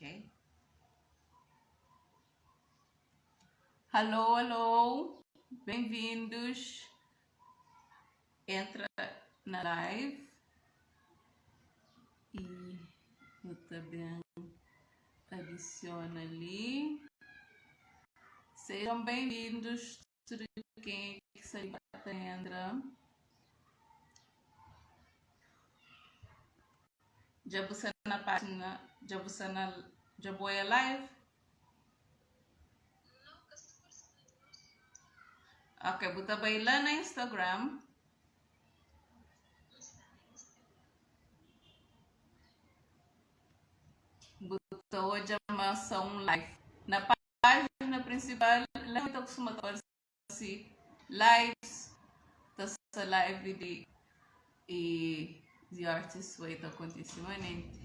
Ok. Alô, alô, bem-vindos. Entra na live e eu também adiciono ali. Sejam bem-vindos, tudo quem é que entra. Já você na página, já você na, já boa live? Ok, bu ta bai lá na Instagram. Bu ta odja ma sa un live. Na página principal, lá ta costuma aparece lives, ta sa live di e The Artist Way ta acontece manente.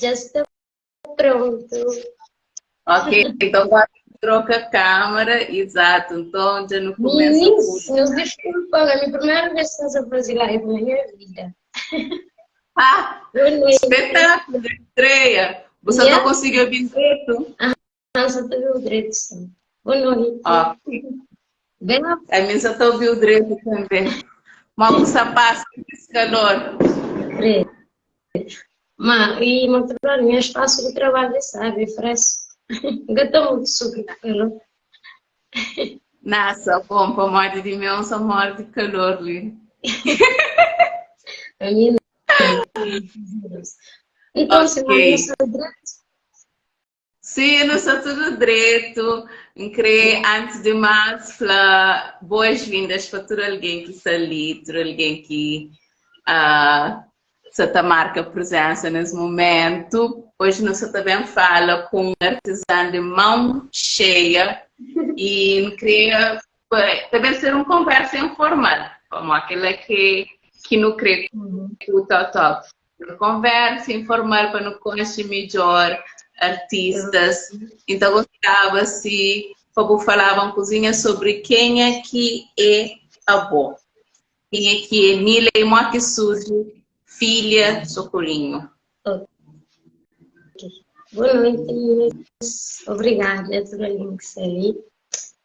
Já está pronto. Ok, então agora troca a câmera, exato. Então já no começo. Meninos, nos desculpa, é a minha primeira vez que eu fazer live na minha vida. Ah, Boa noite. espetáculo, estreia. Você Yeah. não conseguiu ouvir direito? Ah, só estou ouvindo direito, sim. Boa noite. Ó, Bem, a minha só está ouvindo direito também. Mas você passa esse calor. preto. Mas, e natural, meu espaço de trabalho, sabe, fresco. Nunca estou muito sobre calor. Nossa, bom, para morte de mim, só morte de calor ali. A minha não. Então, se não Ok. está direito, Sim, não está tudo direito. Queria, antes de mais, falar boas-vindas para todo alguém que está ali, todo alguém que uh, marca presença nesse momento. Hoje nós também fala com um artesã de mão cheia e queria também ser uma conversa informal, como aquela que não crê que o top top. Uma conversa informal para não conhecer melhor artistas. Então gostava se favor falavam cozinha sobre quem é que é avó. Quem é que é Nila e como que surge filha Socorrinho. Ok. Boa noite, Inês. Obrigada a todo mundo que está ali.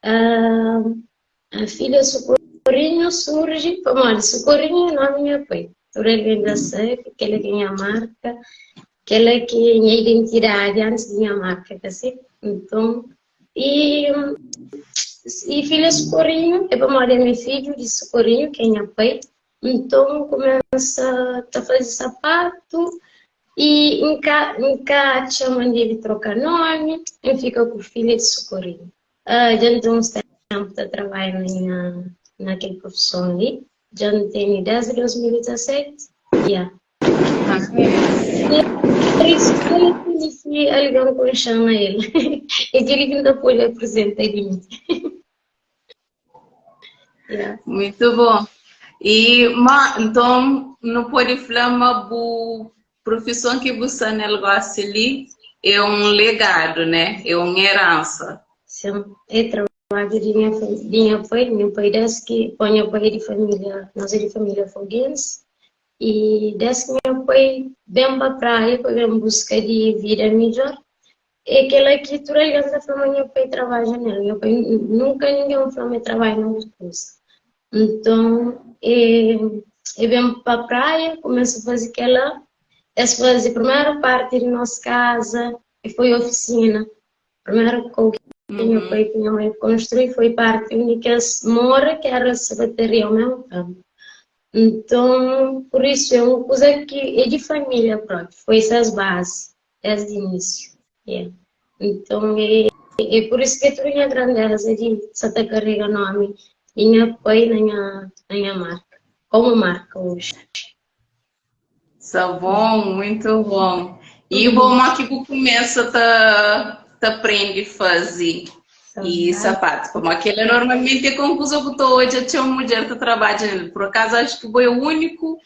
A filha Socorrinho surge, bom, Socorrinho é nome meu pai. Todo mundo já sabe que ela é minha marca, que ela é que minha identidade antes de minha marca, tá assim? Então, e filha Socorrinho, é para morar meu filho de Socorrinho, que é minha pai. Então, começa a fazer sapato e encaixa onde ele troca nome e fica com o filho de Socorrinho. Já tem uns tempo de trabalho naquela profissão ali. Já tenho desde 2017. Yeah. Por isso que alguém que chama ele. E que ele depois apresenta de mim. Yeah. Muito bom. E, ma, então, não pode falar, mas a profissão que você negócio ali é um legado, né? É uma herança. Sim, é trabalho de minha pai. Meu pai desde que, bom, meu pai é de família, nós é de família foguense. E desde que meu pai vem para a praia, foi em busca de vida melhor, é aquela que toda a gente fala, meu pai trabalha nela. Meu pai nunca ninguém falou, meu trabalho não coisa. Então, eu vem para a praia, começo a fazer aquela, essa foi a primeira parte de nossa casa, e foi a oficina. Primeiro que meu pai e minha mãe construí foi parte única mora, que era a bateria ao mesmo tempo. Então, por isso, é uma coisa que é de família própria, foi essas bases, desde o início. Yeah. Então, É por isso que tudo nha grandeza di sa ta carrega nome di nha pai na nha marca, como marca hoje. Sa bom, muito bom. E bom, mo ki bu começa ta prende faze e sapato? Como aquele normalmente é conclusão que tô odja txeu mudjer ta trabadja nele. Por acaso acho que bo é único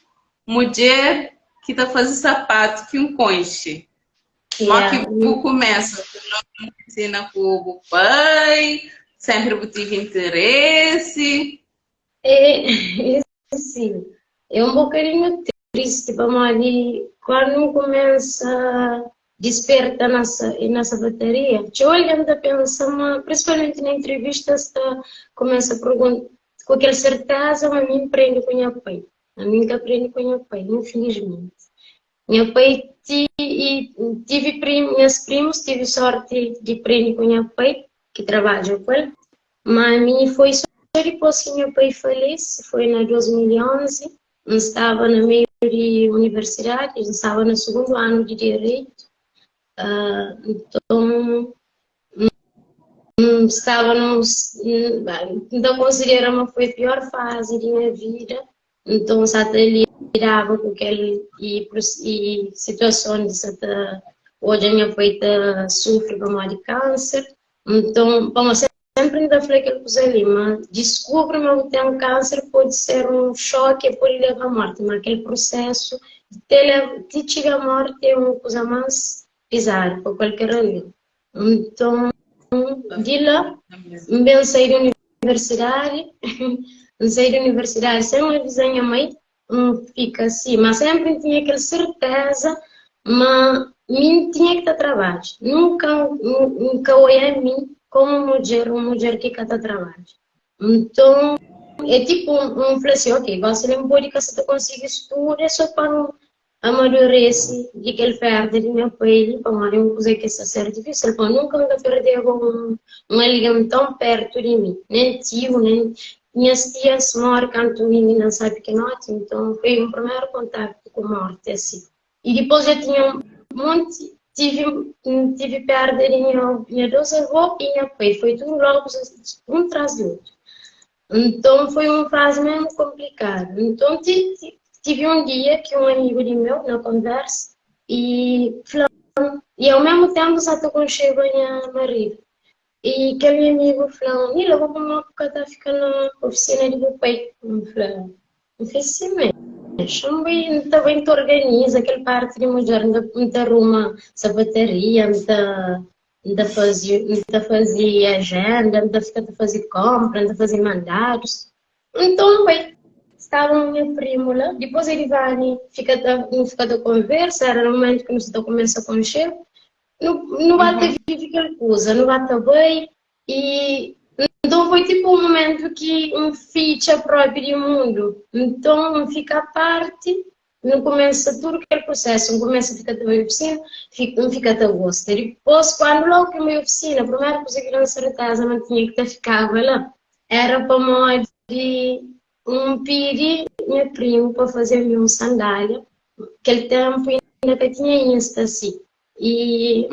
mudjer ki ta faze sapato ki um conche. Mo ki bu começa? Bu ensina ku bu pai? Sempre bu tive interesse? É, sim, é um bocadinho triste pamodi quando começa desperta na sapataria, txeu algen ta pensa ma, principalmente na entrevistas, ta começa a pergunta com aquela certeza, ma mi prende com nha pai. A mim nunca aprendi com nha pai, infelizmente. Nha pai ti, e tive prim, minhas primos, tive sorte de aprender com nha pai, que trabalha com ele, mas a mim foi só depois que meu pai falece, foi na 2011, eu estava no meio de universidade, eu estava no segundo ano de Direito, então estava num, então considero que foi a pior fase da minha vida, então só lidava com aquele e situação de só hoje a minha pai tá sofre com de câncer, então, bom, sempre ainda falei aquela coisa ali, mas descobre que tem um câncer pode ser um choque, pode levar à morte, mas aquele processo de te chegar à morte é uma coisa mais pesada para qualquer alguém. Então, de lá, bem saí da universidade, saí da universidade sem avisar minha mãe, fica assim, mas sempre tinha aquela certeza, mas mim tinha que estar trabalho. Nunca, nunca olhei a mim como mulher, uma mulher que está trabalho. Então, é tipo um falei assim, ok, você não pode que você consiga estudar, é só para um amadurecer de que ele perde de meu pai, para uma coisa que está ser difícil, para nunca me perder um alguém tão perto de mim, nem tio, nem minhas tias moram quando menina sabe que não, então foi um primeiro contato com morte, assim. E depois já tinha um monte, tive perda de minha dois avós e minha pai, foi tudo logo um atrás do outro. Então foi uma fase mesmo complicada. Então tive um dia que um amigo de meu, na conversa, e falou, e ao mesmo tempo só estou com minha marido. E aquele amigo falou, Nila, vou para uma época tá ficando na oficina de meu pai. Eu falei, eu fiz assim mesmo. Também te organiza aquela parte de mulher, não te arruma sapataria, não te fazia agenda, não te fica a fazer compra, não te fazer mandados. Então, bem, estava o meu primo lá, depois ele vai, fica não fica da conversa, era no momento que nós começa a conhecer, não vai ter aquela coisa, não vai estar bem, e então foi tipo um momento que um ficha próprio do mundo, então fica à parte, não começa tudo aquele processo, não começa a ficar também oficina, não fica até gosto. Depois, quando logo que minha oficina, a primeira coisa que eu certeza não tinha que ter ficado lá, era para modo de um pedir meu primo para fazer uma sandália, aquele tempo ainda que tinha Insta assim. E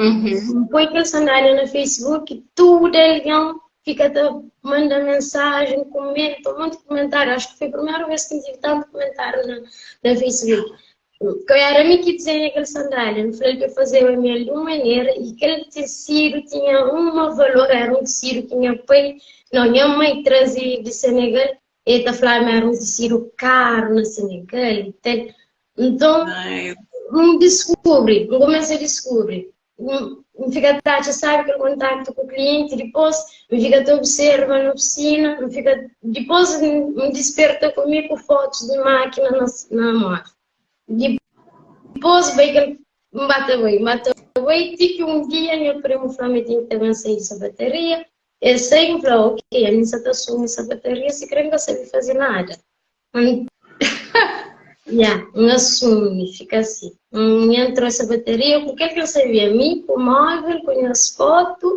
põe aquela sandália no Facebook, tudo alguém fica a manda mensagem, comenta, um monte de comentário. Acho que foi a primeira vez que tive tanto comentário na Facebook. Porque eu era mim que desenhei aquela sandália, eu falei que eu fazia a minha de uma maneira e aquele tecido tinha um valor, era um tecido que minha pai, não, minha mãe trazia de Senegal, e tá falando era um tecido caro no Senegal e tal. Então, um descobre, um começa a descobrir. Um fica taxa, sabe aquele contato com o cliente, depois um fica te observa na oficina, um fica, depois um desperta comigo fotos de máquina na moto. Depois veio que bate bem, bate bem, que um dia meu primo falou, me tem que também sair essa bateria. Eu sei, falou, ok, a minha só assume essa bateria, se crê que não sabe fazer nada. Yeah, um assume, fica assim. Um entrou essa bateria, o que é que eu sabia? Mim, com o móvel, com as fotos,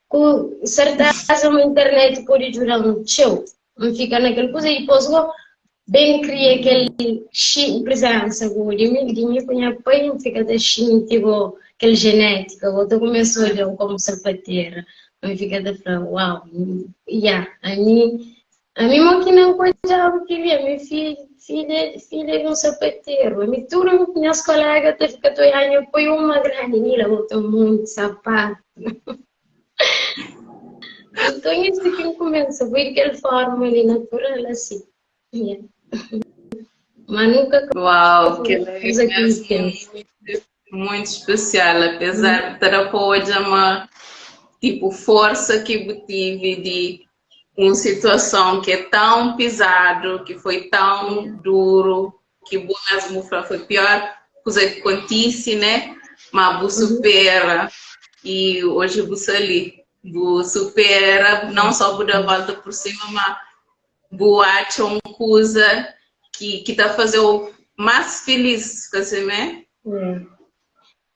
com certeza uma internet pode durar um show. Não fica naquela coisa e depois eu bem cria aquele presença de mim, de mim com minha pai, fica da tipo aquele genética, eu começo a olhar como sapateira. N fika ta fla, uau, ya, ami, ami mo ki nan kodjaba kel-li, ami filha, filha di un sapateru, ami tudu nhas kolega ta fika ta oiá nha pai uma grandi, Nila, bo ten monti sapatu. Nton, es ki N kumesa, foi di kel forma li, natural asi. Ya. Mas nunka Uau, kel-la é kuza ki N mesmu pensa. muito, muito especial, apesar de ta da pa odja ma tipo forsa ki bu tive di un situason ki é tão pizadu, ki foi tão duru, ki bu mesmu fla foi pior kuza ki kontise, né? Ma bu supera e hoje bu sta li, bu supera, não só bu da volta por cima, ma bu atxa un kuza ki, ki ta faze-u más filís, ka simé?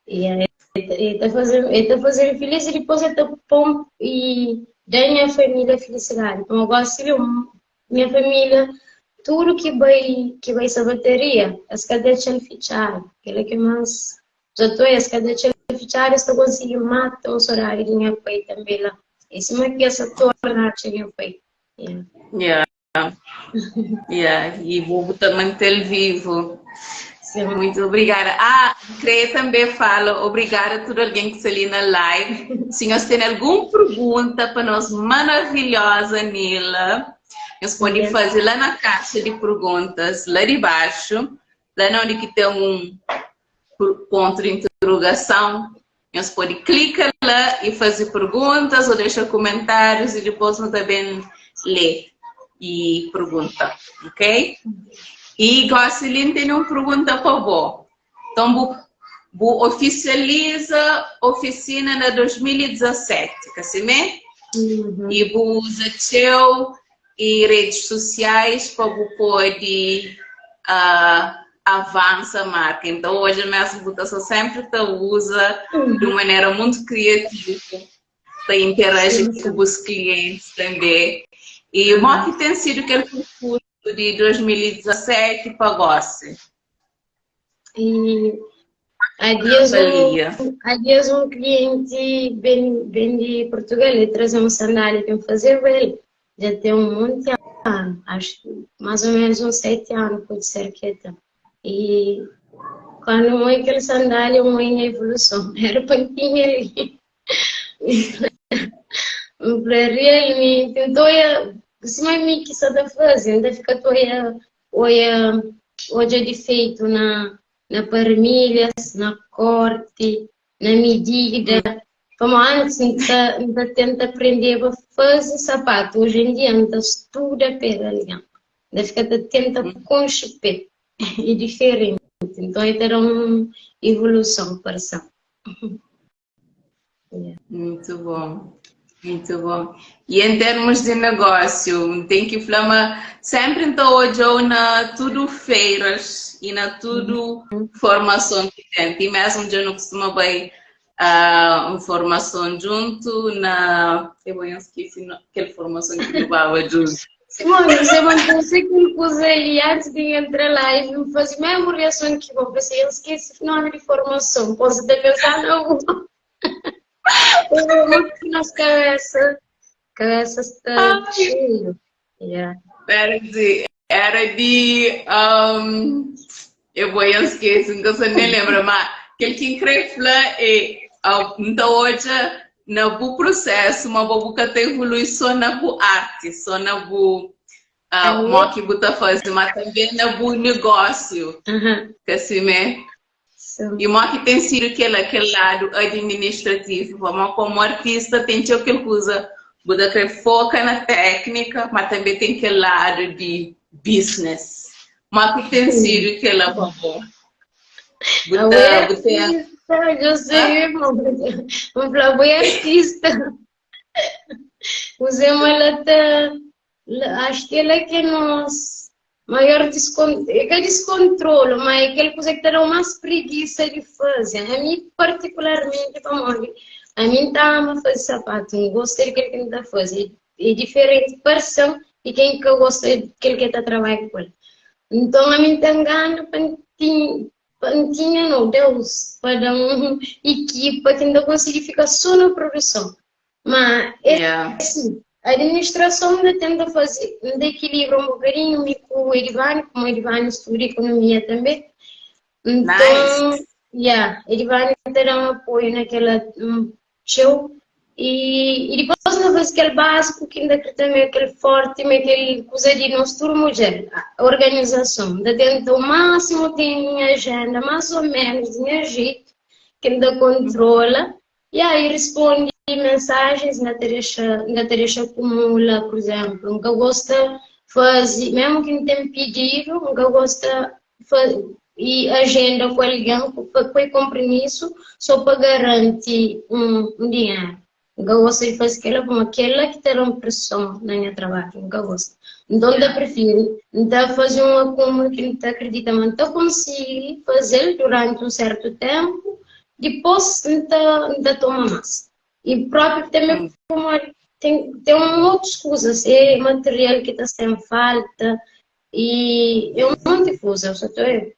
Yeah. E ta faze, e ta faze-m filís e dipôs e ta pô-m e da nha família filisidadi. Pamodi gósi li, nha família, tudu ki bai, ki bai sabataria, es ka dexa-l fitxadu. Kel-la ki más dja ta es ka dexa-l fitxadu, es ta konsigi mata un sodadi di nha pai tanbê la. É sima ki es ta torna atxa nha pai. Yeah. Yeah. Yeah. E bu ta manter vivo. Sim. Muito obrigada. Ah, queria também fala obrigada a todo alguém que está ali na live. Se nós tem alguma pergunta para nós maravilhosa Nila, nós pode fazer lá na caixa de perguntas, lá de baixo, lá onde que tem um ponto de interrogação, nós pode clicar lá e fazer perguntas ou deixar comentários e depois nós também lê e pergunta, ok? E Gocelin tem uma pergunta para você. Então, bu, bu oficializa oficina na 2017, ka simé? E bu usa txeu e redes sociais pa bu pode avança marca. Então, hoje mesmo bu ta só sempre ta usa de uma maneira muito criativa para interagir com os clientes também. E como que tem sido aquele percurso de 2017 para agora? E há há dias um cliente bem, bem de Portugal, ele traz uma sandália que eu fazer ele, já tem um monte de anos, acho que mais ou menos uns 7 anos, pode ser que é. E quando eu aquela sandália, eu a evolução, era pantinha ali. Realmente, então, eu, se mãe que só da fazer, ainda fica toia, olha, hoje de feito na, na parmilhas, na corte, na medida. Como antes, ainda tenta aprender a fazer sapato. Hoje em dia, ainda estuda pela ali. Ainda fica tenta conchipé. É diferente. Então, é uma evolução para ça. Yeah. Muito bom, muito bom. E em termos de negócio, tem que falar, sempre então hoje ou na tudo feiras e na tudo formação que tem. E mesmo eu não costumo bem uma formação junto na. Eu vou esqueci aquela formação que levava junto. Simone, você mantém que coisa ali antes de entrar lá e me faz a mesma reação que vou pensei, eu esqueci o nome de formação, posso até pensar não. Muito nas cabeça, cabeça está cheio. Yeah. Era de, era de, eu vou esquecer, então você nem lembra, mas aquele que incrível é, então hoje, na bu processo, uma boa que evolui só na bu arte, só na bu mo que bu tá fazendo, mas também na bu negócio, que assim, né? E mo que tem sido aquele, aquele lado administrativo, mas como artista tem que aquele coisa, bu querer foca na técnica, mas também tem aquele lado de business. Mas que tem sido aquele bom. Buta, buta, eu sei, irmão. Vou falar, artista. Usei uma lata, acho que ela é que nós maior descontrole, é que é descontrole, mas é aquela coisa que te dá mais preguiça de fazer. A mim, particularmente, como a mim tá a fazer sapato, não gosto daquele que não tá fazer. É diferente versão de quem que gosta daquele que está trabalhando com ele. Então, a mim tem gana para tinha, não, Deus, para dar uma equipa que ainda consegui ficar só na produção. Ma Yeah. esse administração ainda tenta fazer, ainda equilibra um bocadinho mi com o Edivani, como o Edivani estuda economia também. Então, Nice. yeah, Edivani te dá um apoio naquela show. E depois ainda faz aquele básico que ainda que também aquele forte, mas aquele coisa de nós tudo mulher, a organização. Ainda tenta o máximo tem minha agenda, mais ou menos, minha jeito, que ainda controla. E aí responde mensagens, ainda te deixa acumula, por exemplo, nunca gosta fazer, mesmo que não tem pedido, nunca gosta e agenda com alguém, com compromisso, só para garantir um dinheiro. Nunca gosto de fazer aquela, como aquela que terá uma pressão na minha trabalho, nunca gosto. Então, eu prefiro então, fazer um acúmulo que não acredita, mas então consigo fazer durante um certo tempo, depois então, então toma mais. E próprio também como tem outras coisas, é material que está sem falta, e é um monte de coisa, só tô, é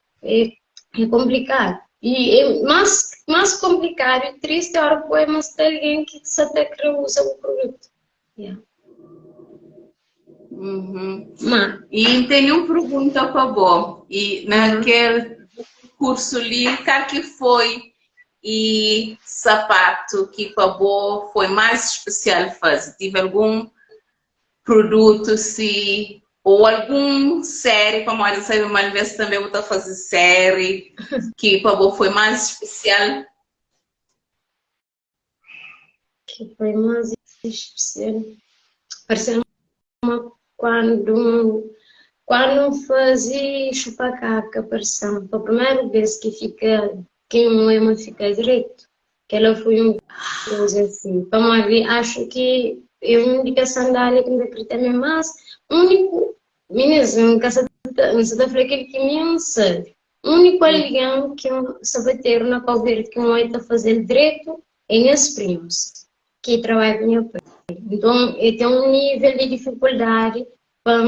complicado. E é mais complicado e triste a hora que é mas tem alguém que só até que usa o produto. Yeah. Mas, E tem uma pergunta para você. E naquele curso ali, qual que foi e sapato que para você foi mais especial fazer? Tive algum produto se ou algum série, como olha, sabe, uma vez também vou fazer série que para você foi mais especial? Que foi mais especial. Pareceu uma quando fazia chupacaca, pareceu a primeira vez que fica, que um ema fica direito, que ela foi um coisa assim. Para ver, acho que eu única sandália que me acredita mesmo, mas único, meninas, nunca se falei aquele que me sabe. Único alguém que um sapateiro na Cabo Verde que um está fazendo direito é meus primos, que trabalham com meu pai. Então, eu tenho um nível de dificuldade para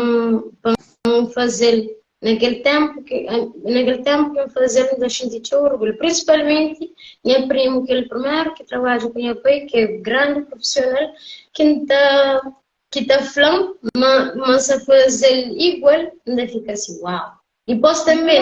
fazer naquele tempo que eu fazia, me deixei de orgulho. Principalmente, meu primo, que é o primeiro que trabalha com meu pai, que é grande profissional, que tá falando, mas se fazer igual, ainda fica assim, uau. E posso também,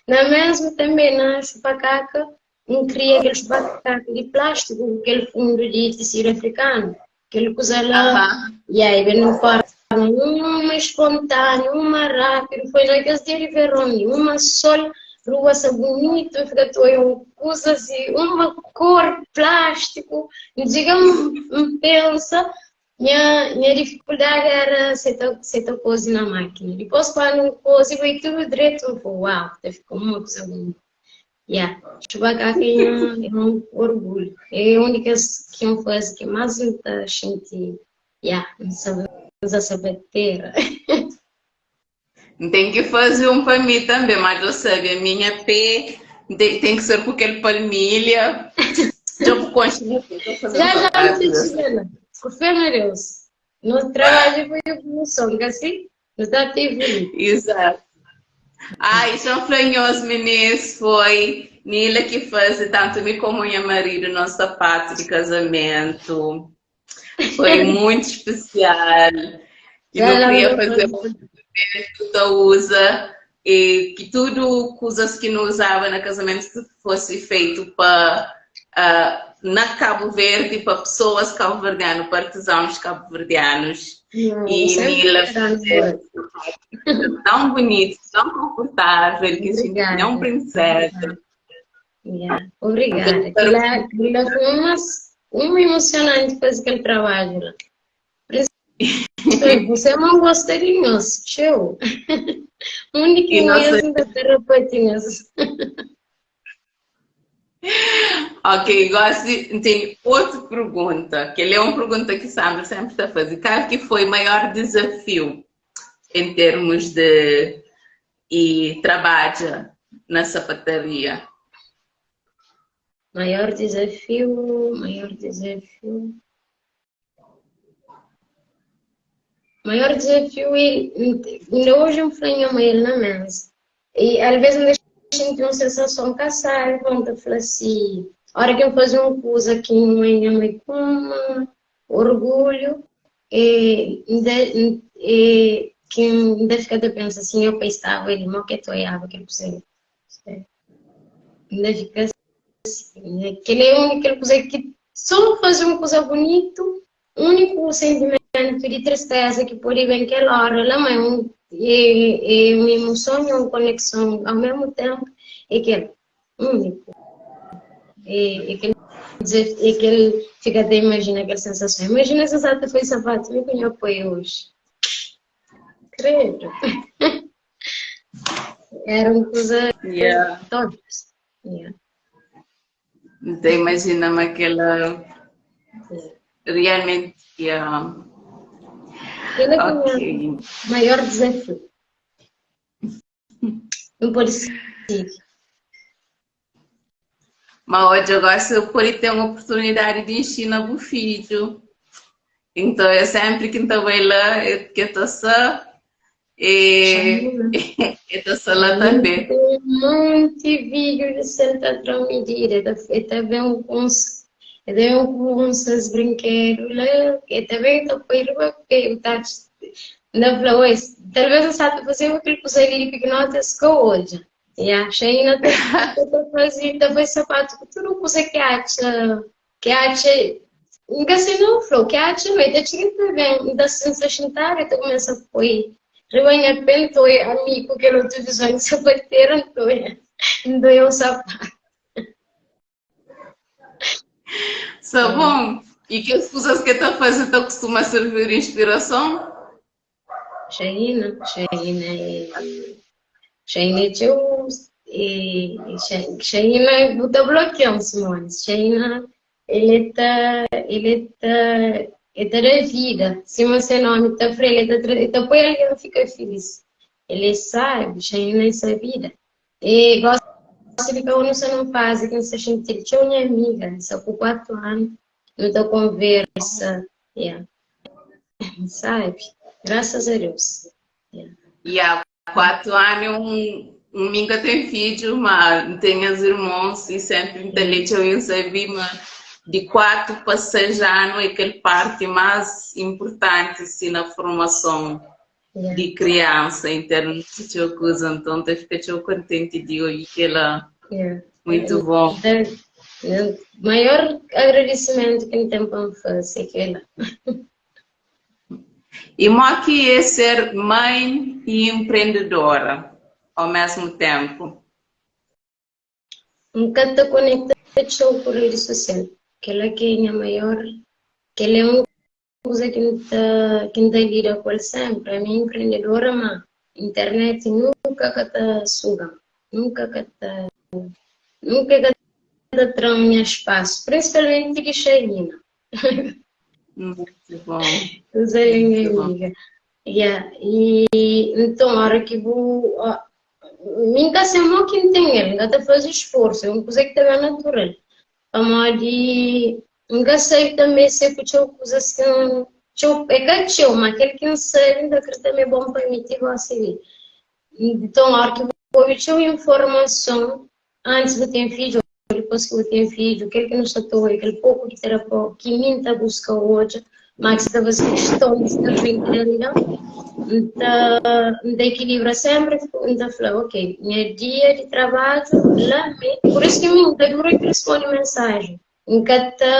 na mesma também, na chupacaca, eu cria aquele chupacaca de plástico, aquele fundo de tecido africano, aquele coisa lá, e aí vem no forma, uma espontânea, uma rápida, foi naqueles dias de verão, uma sol, rua bonita, fica toda coisa assim, uma cor plástico, digamos, pensa, minha dificuldade era aceitar coisa na máquina. Depois, quando coisa, foi tudo direito, eu falei, uau, ficou uma coisa bonita. Yeah. Chupacaca é um orgulho. É a única que eu faço que mais a gente, yeah, não sabe a sapateira. Tem que fazer um para mim também, mas eu sabe, a minha pé tem que ser com aquele palmilha. Já vou continuar fazendo Já, já, não te Confia em Deus. No trabalho foi evolução, assim? Não está evoluindo. Exato. Ai, São Flanhoso, meninas, foi Nila que faz tanto me como minha marido nosso sapato de casamento. Foi muito especial. E não queria fazer muito usa e que tudo coisas que não usava no casamento fosse feito para na Cabo Verde para pessoas cabo-verdianas, para artesãos cabo-verdianos. E Nila tão bonito, tão confortável, que a gente é uma princesa. Yeah. Obrigada. Aquilo foi uma emocionante fazer aquele trabalho lá. Você não gosta de nós, show. Único mesmo da terapeutinhas. Ok, gosto de... Tem outra pergunta, que é uma pergunta que Sandra sempre está a fazer. Qual que foi o maior desafio em termos de e trabalho na sapataria? Maior desafio, maior desafio. Maior desafio é, ainda hoje eu falei a mãe na mesa. E às vezes me sinto uma sensação cansada, quando eu falo assim, Ora ki N faze un kuza ki N mãe nha mãe kuma orgulhu e e ki N ta fika ta pensa si nha pai staba li mo ke ta oiaba kel kuza li. N ta fika si, kel é un kel kuza ki so faze un kuza bunitu Úniku sentimentu di tristeza ki pode ben kel óra la, ma é un é un emoson i un konekson au mesmu ténpu, é kel úniku. É é kel é kel fika ta imajina kel sensason. Imajina si N sa ta faze sapatu mi ku nha pai oji. Kredu! Era un kuza Yeah. top. Yeah. N ta imajina ma kel-la realmenti yeah. Kel-la ki é Ok. nha maior dizafiu. N pode sigi. Ma odja, gosi bu pode ten oportunidadi di inxina bu fidju. Então, é sempre ki N ta bai la, ke ta sa E, e ta sta la tanbê. Tem um monte de vídeo de sel ta tra medida, ta, e ta ben com uns, e ta ben com uns seus brinquedos lá, e ta ben ta põe riba pé, o ta na fla, oi, talvez eu sabe fazer aquele coisa ali de pequenote, es que hoje. E acha ainda ta, ta fazer, ta fazer sapato com tudo coisa que acha Ki atxa, N ka se nau fla-u, ki atxa ma e ta txiga ta ben, N ta N sta xintadu e ta kumesa poi riba nha pe, N ta oia ami ku kel otu vizon di sapateru, N ta oia, N ta oia un sapatu. Sta bon. I kes kuzas ki e ta faze ta kustuma sirbi-u di inspirason? Xaina, Xaina é Xaina é txeu é Xaina bu ta blokia-m Simone Xaina el é ta el é ta el ta da vida sima se nomi ta fla el ta el ta poi algen fika filis el é sabi Xaina é sabida e gosi di ka nu sta nun fazi ki nu sta xinti-l txeu nha amiga nu sta ku 4 anu nu ta konversa yeah. Sabe? Graças a Deus. Yeah. E há 4 anos um nunca tem filho, mas tem as irmãos e sempre me yeah. leite eu sabe, mas de 4 para 6 anos é aquela parte mais importante assim, na formação yeah. de criança em termos de coisa, então eu fico contente de ouvir que ela yeah. muito bom. O maior agradecimento que eu tenho para fazer é que ela. E mo ki é ser mãe e empreendedora ao mesmo tempo? N ka ta konekta txeu ku redi sosial. Kel-la ki é nha maior, kel-la é un kuza ki N ta ki N ta lida ku el sénpri. Ami é empreendedora, má internet nunka ka ta suga-m, nunka ka ta nunka ka ta tra-m nha spasu, prinsipalmenti di Xaina. Muito bom. Usa li nha Muito bom. amiga. Yeah. E então, ora ki bu mi N ka sen mo ki N ten el, N ka ta faze sforsu, é un kuza ki ta ben natural. Pamodi N ka sabe tanbe se ku txeu kuzas ki N txeu, é ka txeu, ma kel ki N sabe N ta kridita ma é bon pa mi ti gosi li. Nton, óra ki bu obi txeu informason antis bu ten fidju ô dipôs ki bu ten fidju, kel ki nu sta ta obi, kel poku ki ta da pa ki mi N ta buska odja, ma ki sta ta faze kiston di sta frenti di algen, N ta N ta ikilibra sénpri, N ta fla, ok, nha dia di trabadju la mi, pur isu ki mi N ta dura ki risponde mensajen. N ka ta,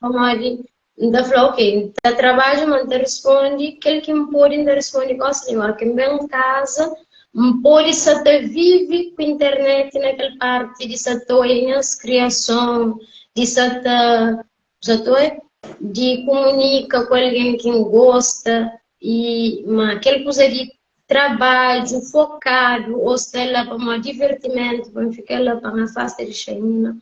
pamodi N ta fla, ok, N ta trabadja, ma N ta responde kel ki N pode, N ta responde gosi li. Ora ki N ben kaza, N pode sa ta vive ku internet na kel parti di sa ta oia nhas kriason, di sa ta, sa ta oia, di kumunika ku algen ki N gosta, i ma kel kuza di trabadju fokadu ô sta la pamodi divertimentu, pa N fika la pa N afasta di Xaina.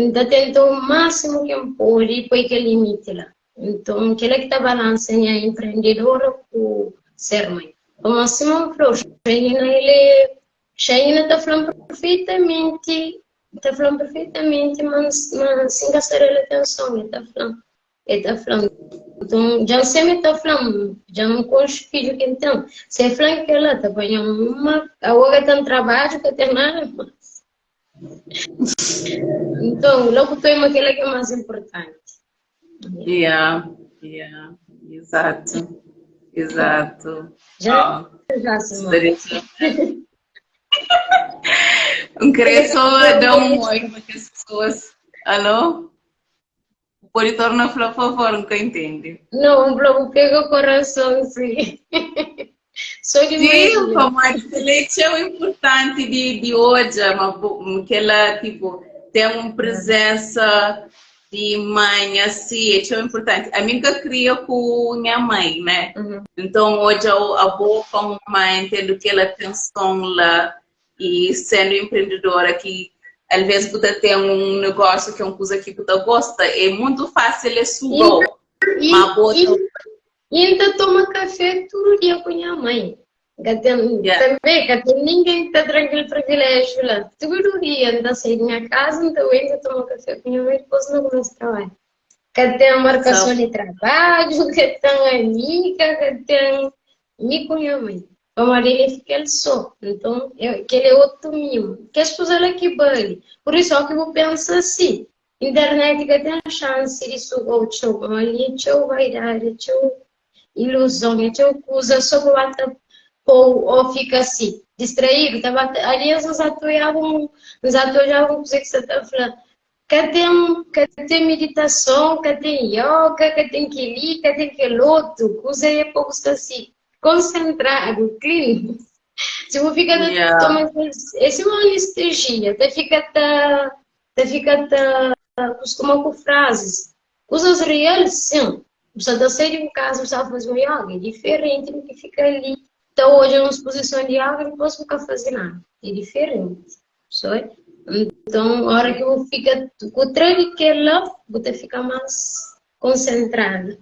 N ta tenta o másimu ki N pode poi kel limiti la. Nton, kel-la ki ta balansa nha enprendedora ku ser mãe. Pamodi sima N fla-u, Xaina, el é, Xaina ta fla-m perfeitamenti, ta fla-m perfeitamenti ma N, ma si N ka sta da-l atenson, el ta fla-m. El ta fla-m, nton, dja N seme ta fla-m, dja N konxe fidju ki N ten. Si el fla-m kel-la, ta panha-m uma, awa ka ten trabadju, ka ten nada más. Então, logo tema aquilo que é mais importante. Yeah, yeah, exato, exato. Já, oh, já, Simone. Não queria só dar um oi para que as pessoas. Alô? Pode tornar por favor, nunca entende. Não, o pega o coração, sim. Só de Sim, como leite é o importante de hoje, mas que ela, tipo, tem uma presença de mãe, assim, é importante. A mim que cria com minha mãe, né? Então, hoje a boa como mãe, tendo aquela atenção lá e sendo empreendedora que às vezes você tem um negócio que é uma coisa que você gosta, é muito fácil é sugou. E, e, ainda toma café todo dia com minha mãe. Tem, yeah. Também, que tem ninguém que está tranquilo privilégio lá. Todo dia anda sair da minha casa, então ainda toma café com minha mãe e depois não começo a trabalhar. Que tem marcação de trabalho, que tem amiga, que tem me com minha mãe. O marido fica ele só. Então, eu, que ele é outro mimo. Que as pessoas ela que bale. Por isso, é que eu penso assim. Internet que tem a chance de sugar o show, mas ali show vai dar, show ilusão, show coisa só para ou fica assim, distraído, tá, ali eles atuavam, nos atuavam coisa que você está falando. Que tem, que tem meditação, que tem yoga, que tem que li, que tem que outro, coisa é pouco assim, concentrado, clean. Se você fica tomando, essa é uma anestesia, até fica tá, até fica tá, costuma com frases. Coisas reais, sim. Você está saindo de casa, você fazer um yoga, é diferente do que fica ali. Então, hoje, uma exposição de yoga, não posso ficar fazendo nada. É diferente. Sabe? Então, a hora que eu fico com o treino que é lá, você fica mais concentrado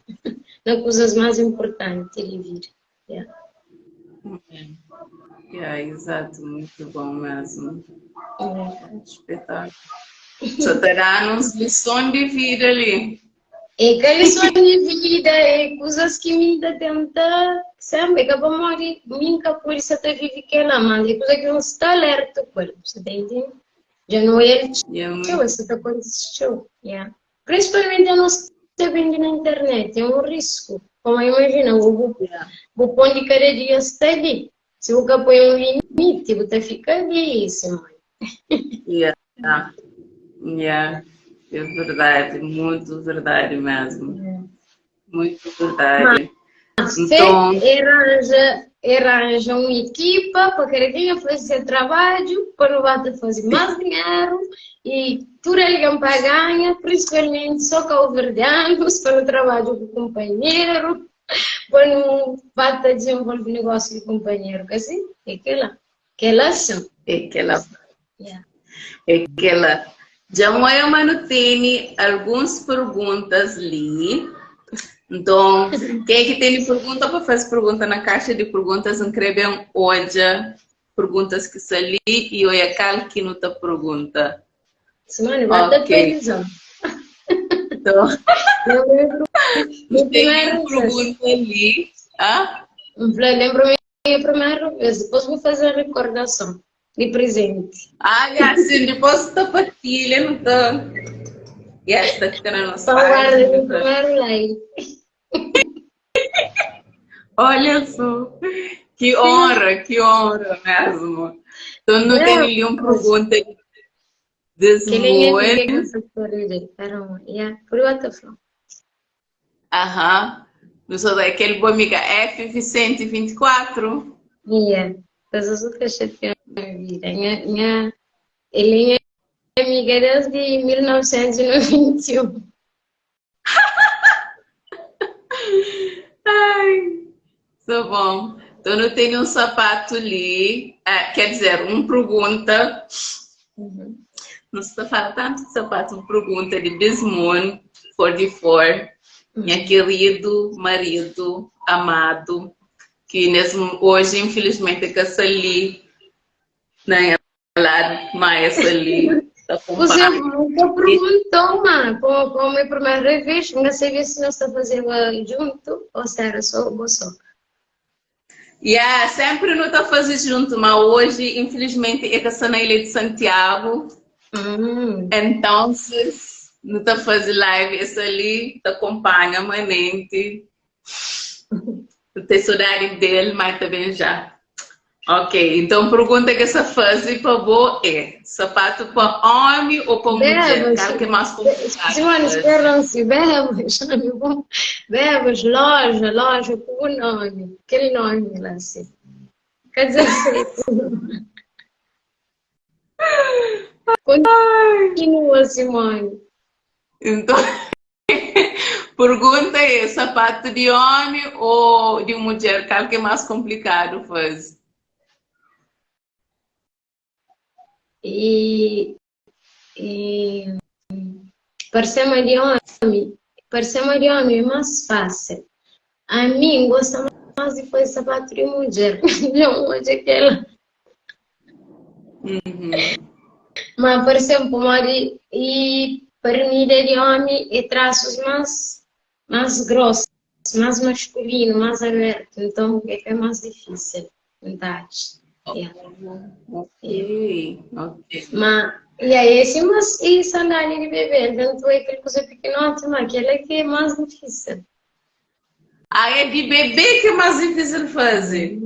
nas coisas mais importantes de vida. Yeah. Yeah, exato, muito bom mesmo. Espetáculo. Só terá uns lições de vida ali. É que lição de vida, é coisas que me ainda tenta, sabe, que eu morrer, nunca por isso até vive que ela, mas é coisa que não está alerta com ele, você tá entendendo? Já não é ele, show, isso está acontecendo, yeah. Principalmente eu não estou vendo na internet, é um risco. Como imagina, eu vou, vou pôr de cada dia está ali. Se você põe um limite, você fica ali, Simone. Yeah. Yeah. É verdade, muito verdade mesmo. Muito verdade. Mas, então, arranja, arranja uma equipa para que venha fazer trabalho, para não vai fazer mais dinheiro e tudo alguém para ganhar, principalmente só cabo-verdianos, para o trabalho com o companheiro, para não vai desenvolver negócio com o companheiro, que assim, é aquela, aquela ação. É aquela. Yeah. É aquela. Já eu tem algumas perguntas ali. Então, quem é que tem pergunta para fazer pergunta na caixa de perguntas, escrevem hoje perguntas que são ali e olha cal que não tá pergunta. Simone, vai dar previsão. Então, tem pergunta ali. Ah? Lembro-me a primeira vez, depois vou fazer a recordação de presente. Ah, sim, depois está partilha, não tá. E esta fica na nossa página. Primeiro like. Olha só, que honra mesmo. Então não tem nenhuma pergunta desse Aham. Não sou daquele bom amiga F Vicente 24. Yeah. Mas eu sou chateada na vida. Minha, minha, ele é amiga desde 1991. Ai, sou bom. Então, eu tenho um sapato ali. Ah, quer dizer, uma pergunta. Não se fala tanto de sapato, uma pergunta de Bismoon 44. Minha querido marido amado, que mesmo hoje, infelizmente, que ali, né, lá, mais ali. Tá Você nunca perguntou, mano, como é a primeira vez, não sei se nós estamos fazendo junto ou se era só você. Yeah, sempre não está fazendo junto, mas hoje, infelizmente, é que está na Ilha de Santiago. Hum. Entonces, nu ta faze live es ali ta konpanha manenti. Nu ten sodadi del, ma el ta ben já. Ok, então pergunta que essa faze pa bo é, sapato pa homi ou pa mulher? Bebas, Qual que é mais complicado Simone, faze? espera-se, bebas, bebas, loja, loja, com o nome, aquele nome lá, assim. Quer dizer, Continua, Simone. Então, pergunta é, sapato de homem ou de mulher? Qual que é mais complicado fazer? E, e parece de homem, parece de homem é mais fácil. A mim gosta mais de fazer sapato de mulher. Não, hoje aquela. Mas, por exemplo, mori e pernilha de homem e traços mais, mais grossos, mais masculino, mais aberto. Então, é que é mais difícil. Então, yeah. Ok, ok. Mas, e aí, esse, mas, e sandália de bebê? Então, é aquele coisa pequenote, mas aquele é que é mais difícil. Ah, é de bebê que é mais difícil fazer.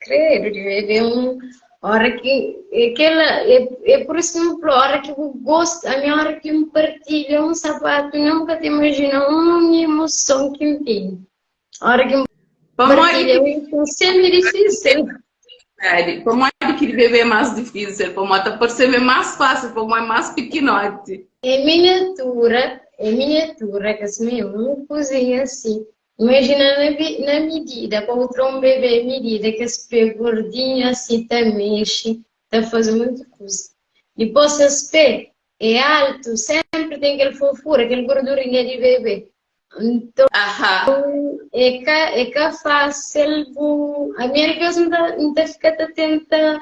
Credo, de bebê um hora que aquela é, é por exemplo, a hora que eu gosto, a minha hora que me partilha um sapato, eu nunca te imagino uma emoção que me tem. A hora que me partilha, um sempre difícil. Para mãe que de bebê é mais difícil, para mãe tá perceber mais fácil, para mãe mais pequenote. É miniatura, que assim mesmo, uma cozinha assim. Imagina na, na medida, para outro um bebê medida, que esse pé gordinho assim tá mexe, tá fazendo muita coisa. Depois esse pé é alto, sempre tem aquele fofura, aquele gordurinha de bebê. Então, Aham. é que fácil, bu, a minha vez não tá, não tá fica tá tenta,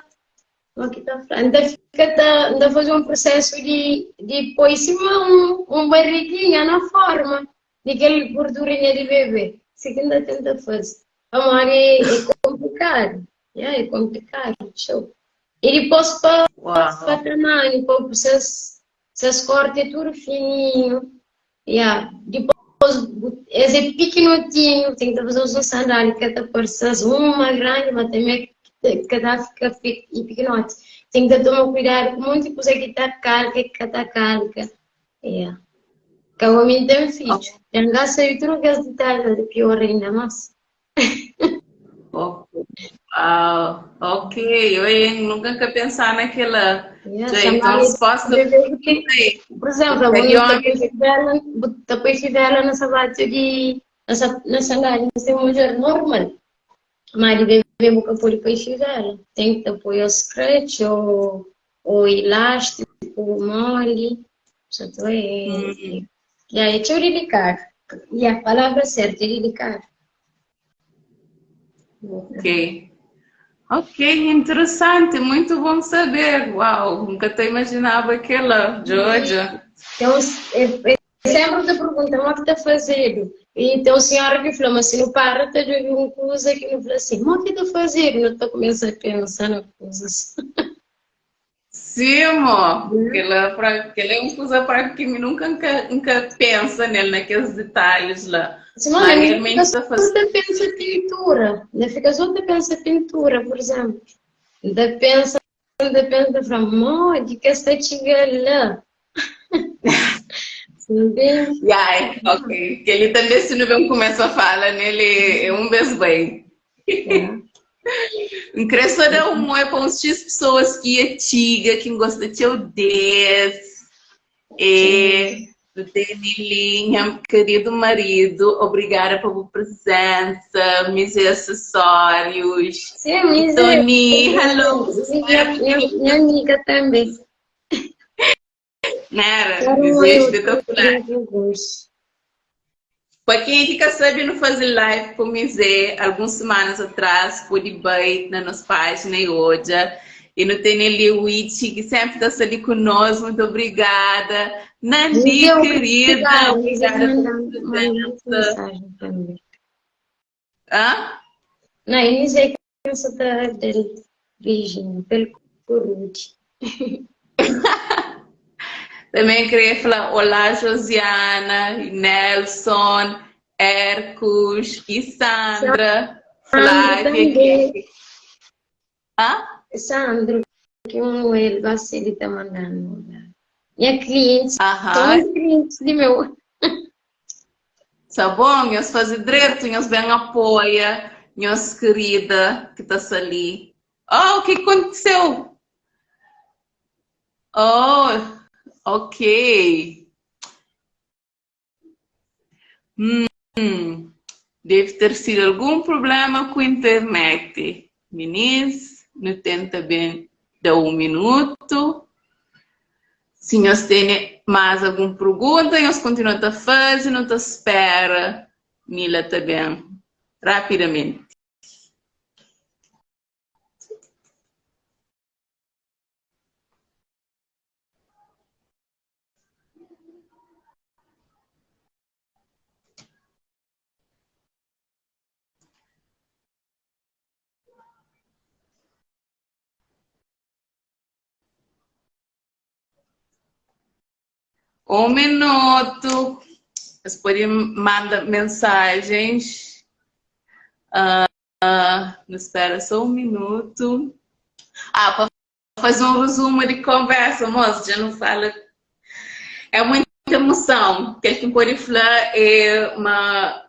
como que tá falando? Não fica tá, não fazer um processo de pôr em cima um barriguinha na forma de aquele gordurinha de bebê. Isso que ainda tenta fazer. Amor, é complicado. É, é complicado. Show. E depois para tamanho, para vocês, vocês cortem tudo fininho. Yeah. Depois, esse é pequenotinho, tem que fazer uma sandália que até parece uma grande, mas também que dá fica e pequenote. Tem que tomar cuidado com muita coisa que está calca, que está calca. Yeah. Que o homem tem filho. Tem que sair tudo que é detalhe, de pior ainda mais. Ok. Uau. Ok, eu nunca que pensar naquela. Yeah, então, a resposta porque, por exemplo, eu depois dela na sapato de na sandália, de mulher normal. Mas de bebê nunca pode pôr dela. Tem que pôr o scratch ou elástico, mole. Só tô é. E aí, é delicado. E a palavra certa é delicado. Ok. Ok, interessante, muito bom saber. Uau, nunca te imaginava aquela, Georgia. Então, sempre te perguntam o que está fazendo. E então, senhora que falou, mas se não para, tá de uma coisa que não fala assim, mas o que está fazendo? Não está começando a pensar na coisas. Sim, amor. Que ela é uma coisa para que nunca, nunca, nunca pensa nele, naqueles detalhes lá. Simone, Mas realmente fica está fazendo. só pensa pintura. Não fica só pensa pintura, por exemplo. Ainda pensa, ainda pensa, fala, mó, de que esta chega lá. Entende? Yeah, ok. Que ele também, se não vem começa a falar nele, é um beijo bem. Yeah. Queria só dar um oi para uns X pessoas que é tiga, que gosta de eu des. E do Denilinha, querido marido, obrigada pela presença, meus acessórios. Sim, mas Tony, hello. Minha amiga também. Nera, Quero um desejo oi, espetacular. eu Para quem aqui que sabe, não fazer live com o Zé, algumas semanas atrás, pude bem na nossa página e hoje. E não tem ali o Itchi, que sempre está ali conosco. Muito obrigada. Nandi, Muito querida, obrigada. obrigada pela Manda presença. mensagem também. Hã? Não, eu nem sei que eu sou da dele, beijinho, pelo Corude. Também queria falar olá Josiana, Nelson, Hercos e Sandra, Sandro Flávia. também. Hã? Sandro, que um ele gosta de estar mandando. Minha cliente, Aham. são clientes de meu. Tá bom, nhos faze dretu, nhos ben apoia nhos querida que tá ali. Oh, o que aconteceu? Oh, ok. Hum, deve ter sido algum problema com a internet. Meninas, não tenta bem dar um minuto. Se nós têm mais alguma pergunta, nós continuamos a fazer, não te espera. Nila também, rapidamente. Um minuto. Vocês podem mandar mensagens. Uh, espera só um minuto. Ah, para fazer um resumo de conversa, moço, já não fala. É muita emoção. Aquele que pode falar é uma.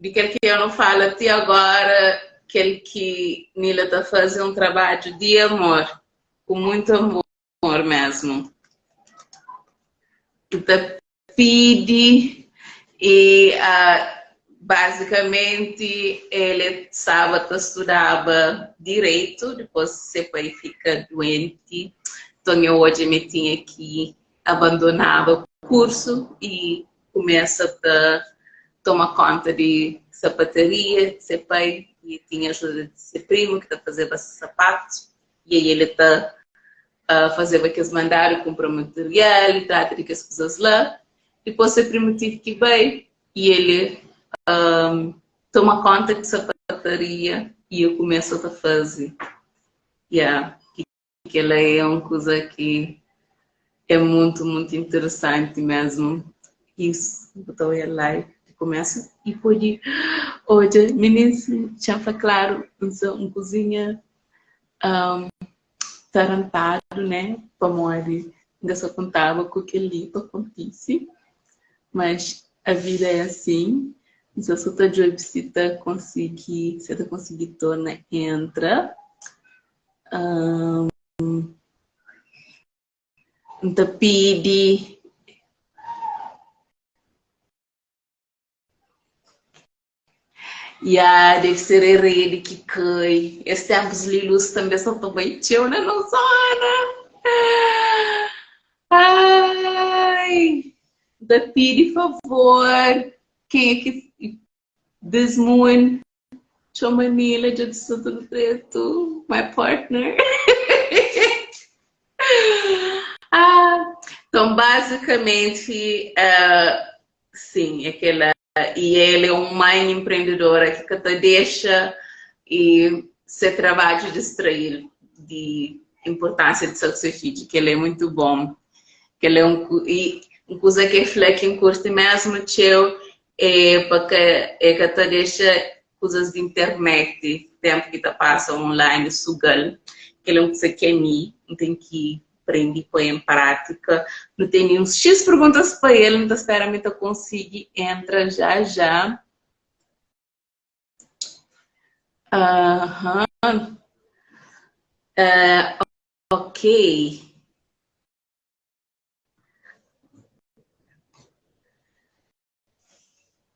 De aquele que eu não falo até agora, aquele que Nila está fazendo um trabalho de amor, com muito amor mesmo. Tá pede e uh, basicamente ele sábado estudava direito, depois seu pai fica doente, então eu hoje me tinha que abandonar o curso e começa a tomar conta de sapataria de seu pai e tinha ajuda de seu primo que está fazendo sapatos e aí ele está a fazer aqueles mandados, compra material e trata de que as coisas lá. Depois seu primo tive que ir e ele um, toma conta de sapataria e eu começo a fazer. Yeah. Que ela é uma coisa que é muito, muito interessante mesmo. Isso, botou a live começa e pode. Hoje, meninos, já foi claro, um cozinha um, tarantado, né? Para morrer. Ainda só contava com aquele para acontece. Mas a vida é assim. Se eu tá de se tá conseguir, se tá conseguir torna entra. Um, então pede Yeah, deve ser a rede que cai. Esses tempos luz também só estou bem tio na zona. Ai, da pede favor. Quem é que This Moon chama Nila de Tudo Preto, my partner. Ah, então, basicamente, sim, aquela. E ele é uma mãe empreendedora que te deixa e se trabalho distrair de importância de seu filho, que ele é muito bom. Que ele é um, e uma coisa que é que curte mesmo, teu, é porque é que te deixa coisas de internet, tempo que te passa online, sugal, que ele é um coisa que é mim, tem que aprender pôr em prática. Não tem nenhum X perguntas para ele, não espera me conseguir entra já já. Aham. Ok.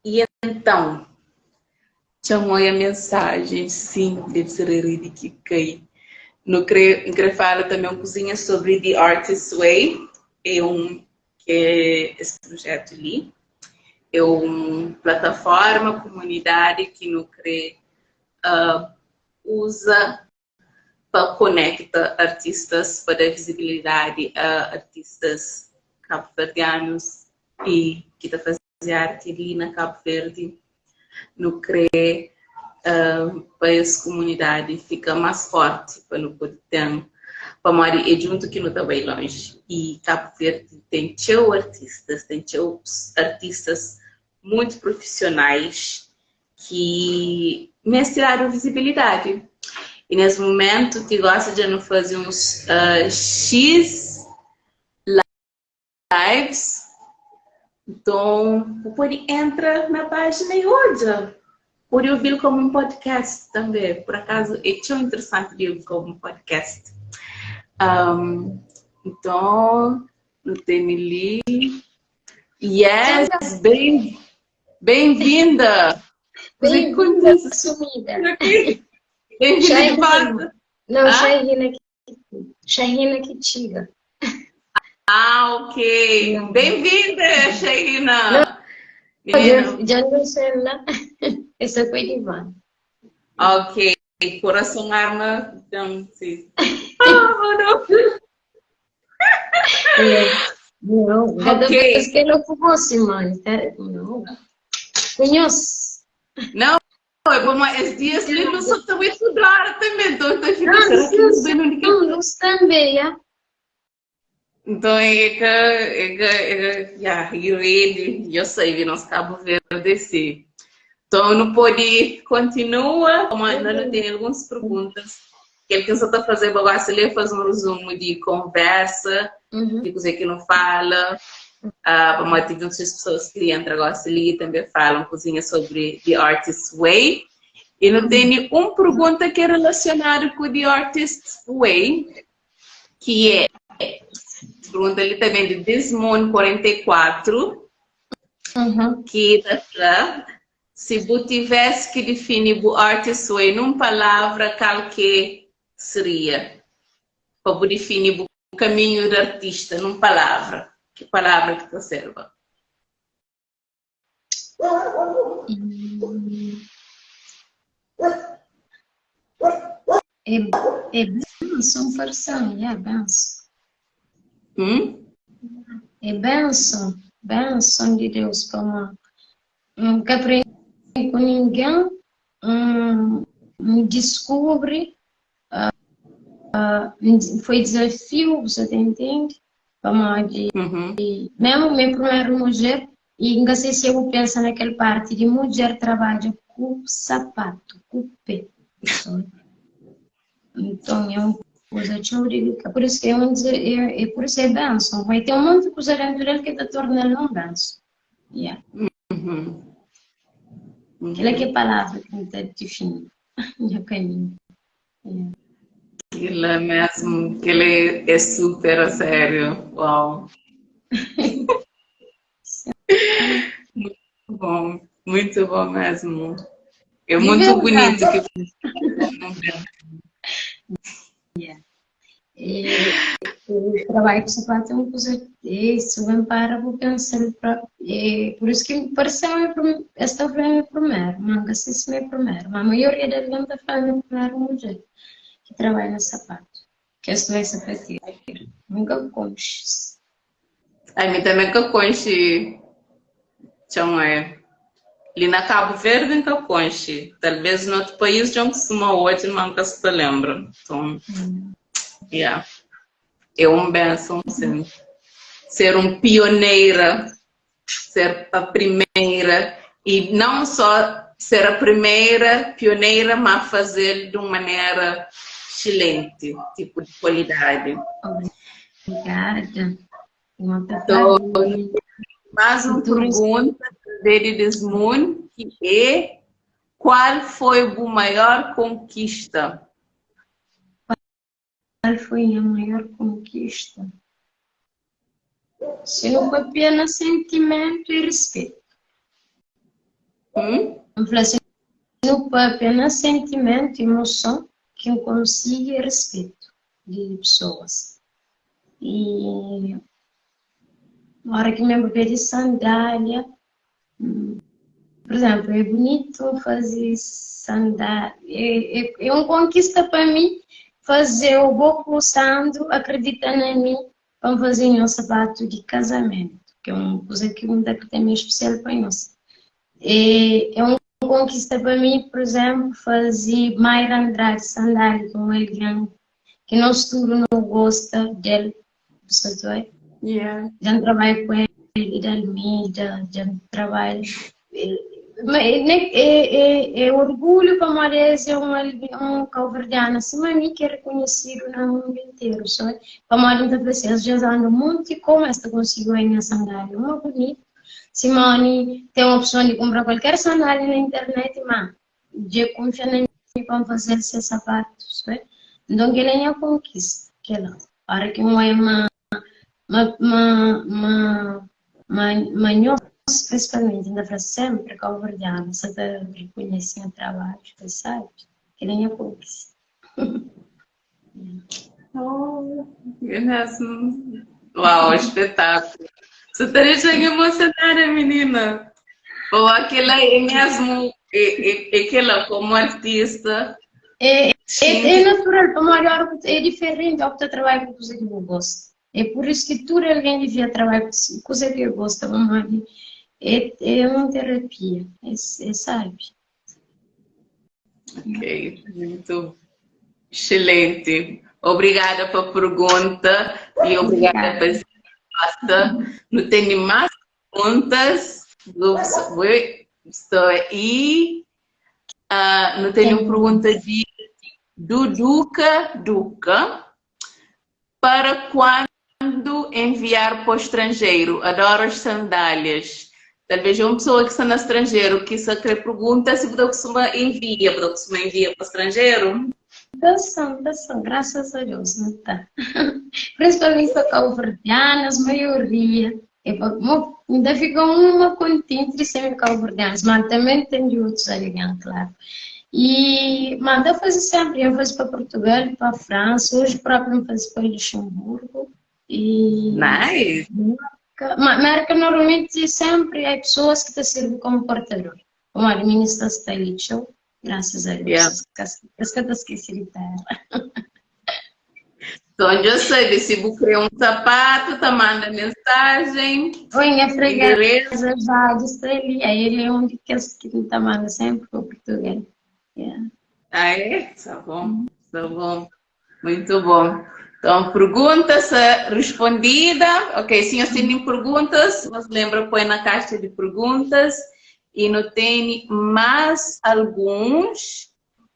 E então, chamou a mensagem, sim, deve ser a rede que cai. No cre, fala também uma cozinha sobre The Artist Way, é um que é esse projeto ali. É uma plataforma, comunidade que no cre usa para conectar artistas, para dar visibilidade a artistas cabo-verdianos e que está fazendo arte ali na Cabo Verde. No cre para essa comunidade fica mais forte, para não poder ter Pamodi é djuntu ki nu ta bai lonji. I Kabu Verdi ten txeu artistas, ten txeu artistas muitu profisionais ki meste dadu vizibilidadi. I nes mumentu ti gosi dja nu faze uns X lives, nton bu pode entra na pájina i odja. Pode obi-l komu un podcast tanbe. Pur akazu é txeu interesanti di obi komu un podcast. Nton nu tene li. Yes, bem, bem-vinda! Bem-vinda, sumida. Bem-vinda de volta. Não, Shahina Shahina que txiga. Ah, ok. Bem-vinda, Shahina. Dja N sei lá. Essa foi de van. Ok. Coração arma, então, sim. Oh, não. Não, cada vez que ela ficou assim, mano, não. Conheço. Não, é bom, mas esses dias li não só também estudar também, então eu fico, será que não sei onde que Não, também, já. Então é que, é que, é que, yeah, eu ele, eu sei, vi nosso Cabo Verde, sim. Então não pode continua, como ainda não tem algumas perguntas. Kel ki N sa ta fazeba gosi li é faze un rezumu di konversa, di kuzê ki nu fala, pamodi tive uns pesoas ki entra gosi li i tanbê fala un kuzinha sobri The Artist's Way. I nu tene un pergunta ki é relasionadu ku The Artist's Way, ki é, es pergunta li ta ben di Desmond 44, ki ta fla, Si bu tivesse ki difini bu artist way nun palavra kal ke seria? Pa bu difini bu kaminhu di artista nun palavra, ki palavra ki ta serba? É, é benção, farção, é benção. Hum? É benção, benção de Deus pa mim. N ka prende ku ningen, N diskubri, foi dizafiu, bu sa ta intende? Pamodi memu mi é primeru mudjer i N ka sei si bu pensa na kel parti di mudjer trabadja ku sapatu, ku pe. Nton é un kuza txeu dilikadu, pur isu ki é un pur isu é benson, ma ten un monti kuza dentu del ki ta torna-l un benson. Yeah. Kila ki é palavra ki N ta difini nha kaminhu. Yeah. Kila mesmu, kila é super a sério. Uau. Muito bom, muito bom mesmo. É Di muito verdadi. bonito que Yeah. E, o trabalho com sapato é uma coisa, isso vem para vou pensar pra, e, por isso que me pareceu esta foi a minha primeira, manga se isso é minha primeira, mas a maioria da gente tá falando minha primeira mulher que trabalha no sapato, que esta é sapateira, nunca conche. Ai, mi também ka conche, txau é. Li na Cabo Verde N ka konxe. Talvez na otu país dja N kustuma odja, ma N ka sta lenbra. Nton, yeah. É un benson, sin. Ser un pioneira, ser a primeira e não só ser a primeira pioneira, ma fazel di un manera excelente, tipo di kualidadi. Obrigada. Então, mais uma pergunta de Desmond, que é qual foi a maior conquista? Qual foi a maior conquista? Se não foi apenas sentimento e respeito. Hum? Eu falei assim, não foi apenas sentimento e emoção que eu consigo e respeito de pessoas. E na hora que me pedi sandália, por exemplo, é bonito fazer sandália, é, é, é uma conquista para mim fazer o bom Sandro acredita em mim para fazer um sapato de casamento, que é uma coisa que um também especial para nós. É, é uma conquista para mim, por exemplo, fazer Mayra Andrade sandália com alguém ki nos tudu nu gosta del, bu sta ta bai? Yeah. Dja N trabadja ku el de Almeida, dja N trabadja. Ma é, ne- é, é, é orgulho pamodi es é un, algi- un kauverdiana sima mi ki é rekonhesidu na mundu interu, sabe? Pamodi N ta fla si, es dja anda monti komu es ta konsigi oia nha sandália uma bunitu. Simone ten opson di kunpra kualker sandália na internet, má dja e kunfia na mi pa N faze-l se sapatu, sabe? Nton kel-la é nha konkista, kel-la. Óra ki N oia ma Ma, ma, ma, ma, ma nhos, prinsipalmenti, N ta fla sénpri, kauverdianu sa ta rikonhese nha trabadju, es sabe kel-la é nha konkista. Oh, é mesmo. Uau, espetáculo. Você tá deixando emocionada, menina. Pô, aquela é mesmo, é, é, é aquela como artista. É, é, é natural, pamodi ora ku é diferenti ora ku ta trabadja ku kuza ki bu gosta. É pur isu ki tudu algen divia trabadja ku kuza ki el gosta, pamodi é, é un terapia, é, é sabi. Ok, muito excelente. Obrigada pela pergunta e obrigada pela resposta. Não tenho mais perguntas. Estou aí. Não tenho pergunta de Duduca Duca. Para quando enviar para o estrangeiro? Adoro as sandálias. Talvez uma pessoa que está no estrangeiro que só quer pergunta se você costuma envia, você costuma envia para o estrangeiro? Tá são, graças a Deus, não tá. Principalmente para cabo-verdianas, maioria. É pa, mo, ainda fica uma contente de ser cabo-verdianas, mas também tem de outros alguém, claro. E manda fazer sempre, eu faço para Portugal, para França, hoje próprio eu faço para Luxemburgo. E Nice. América normalmente sempre é pessoas que te servem como portador. Como administra está ali, show, graças a Deus. Es que te esqueci de terra. Então, já sabe, se você quer um sapato, tá manda mensagem. Oi, minha freguesa já está ali. Aí ele é um de que que tá manda sempre para Portugal. Yeah. Ah, é? Tá bom, tá bom. Muito bom. Então, perguntas respondida. Ok, se você tem perguntas, mas lembra, põe na caixa de perguntas. E não tem mais alguns.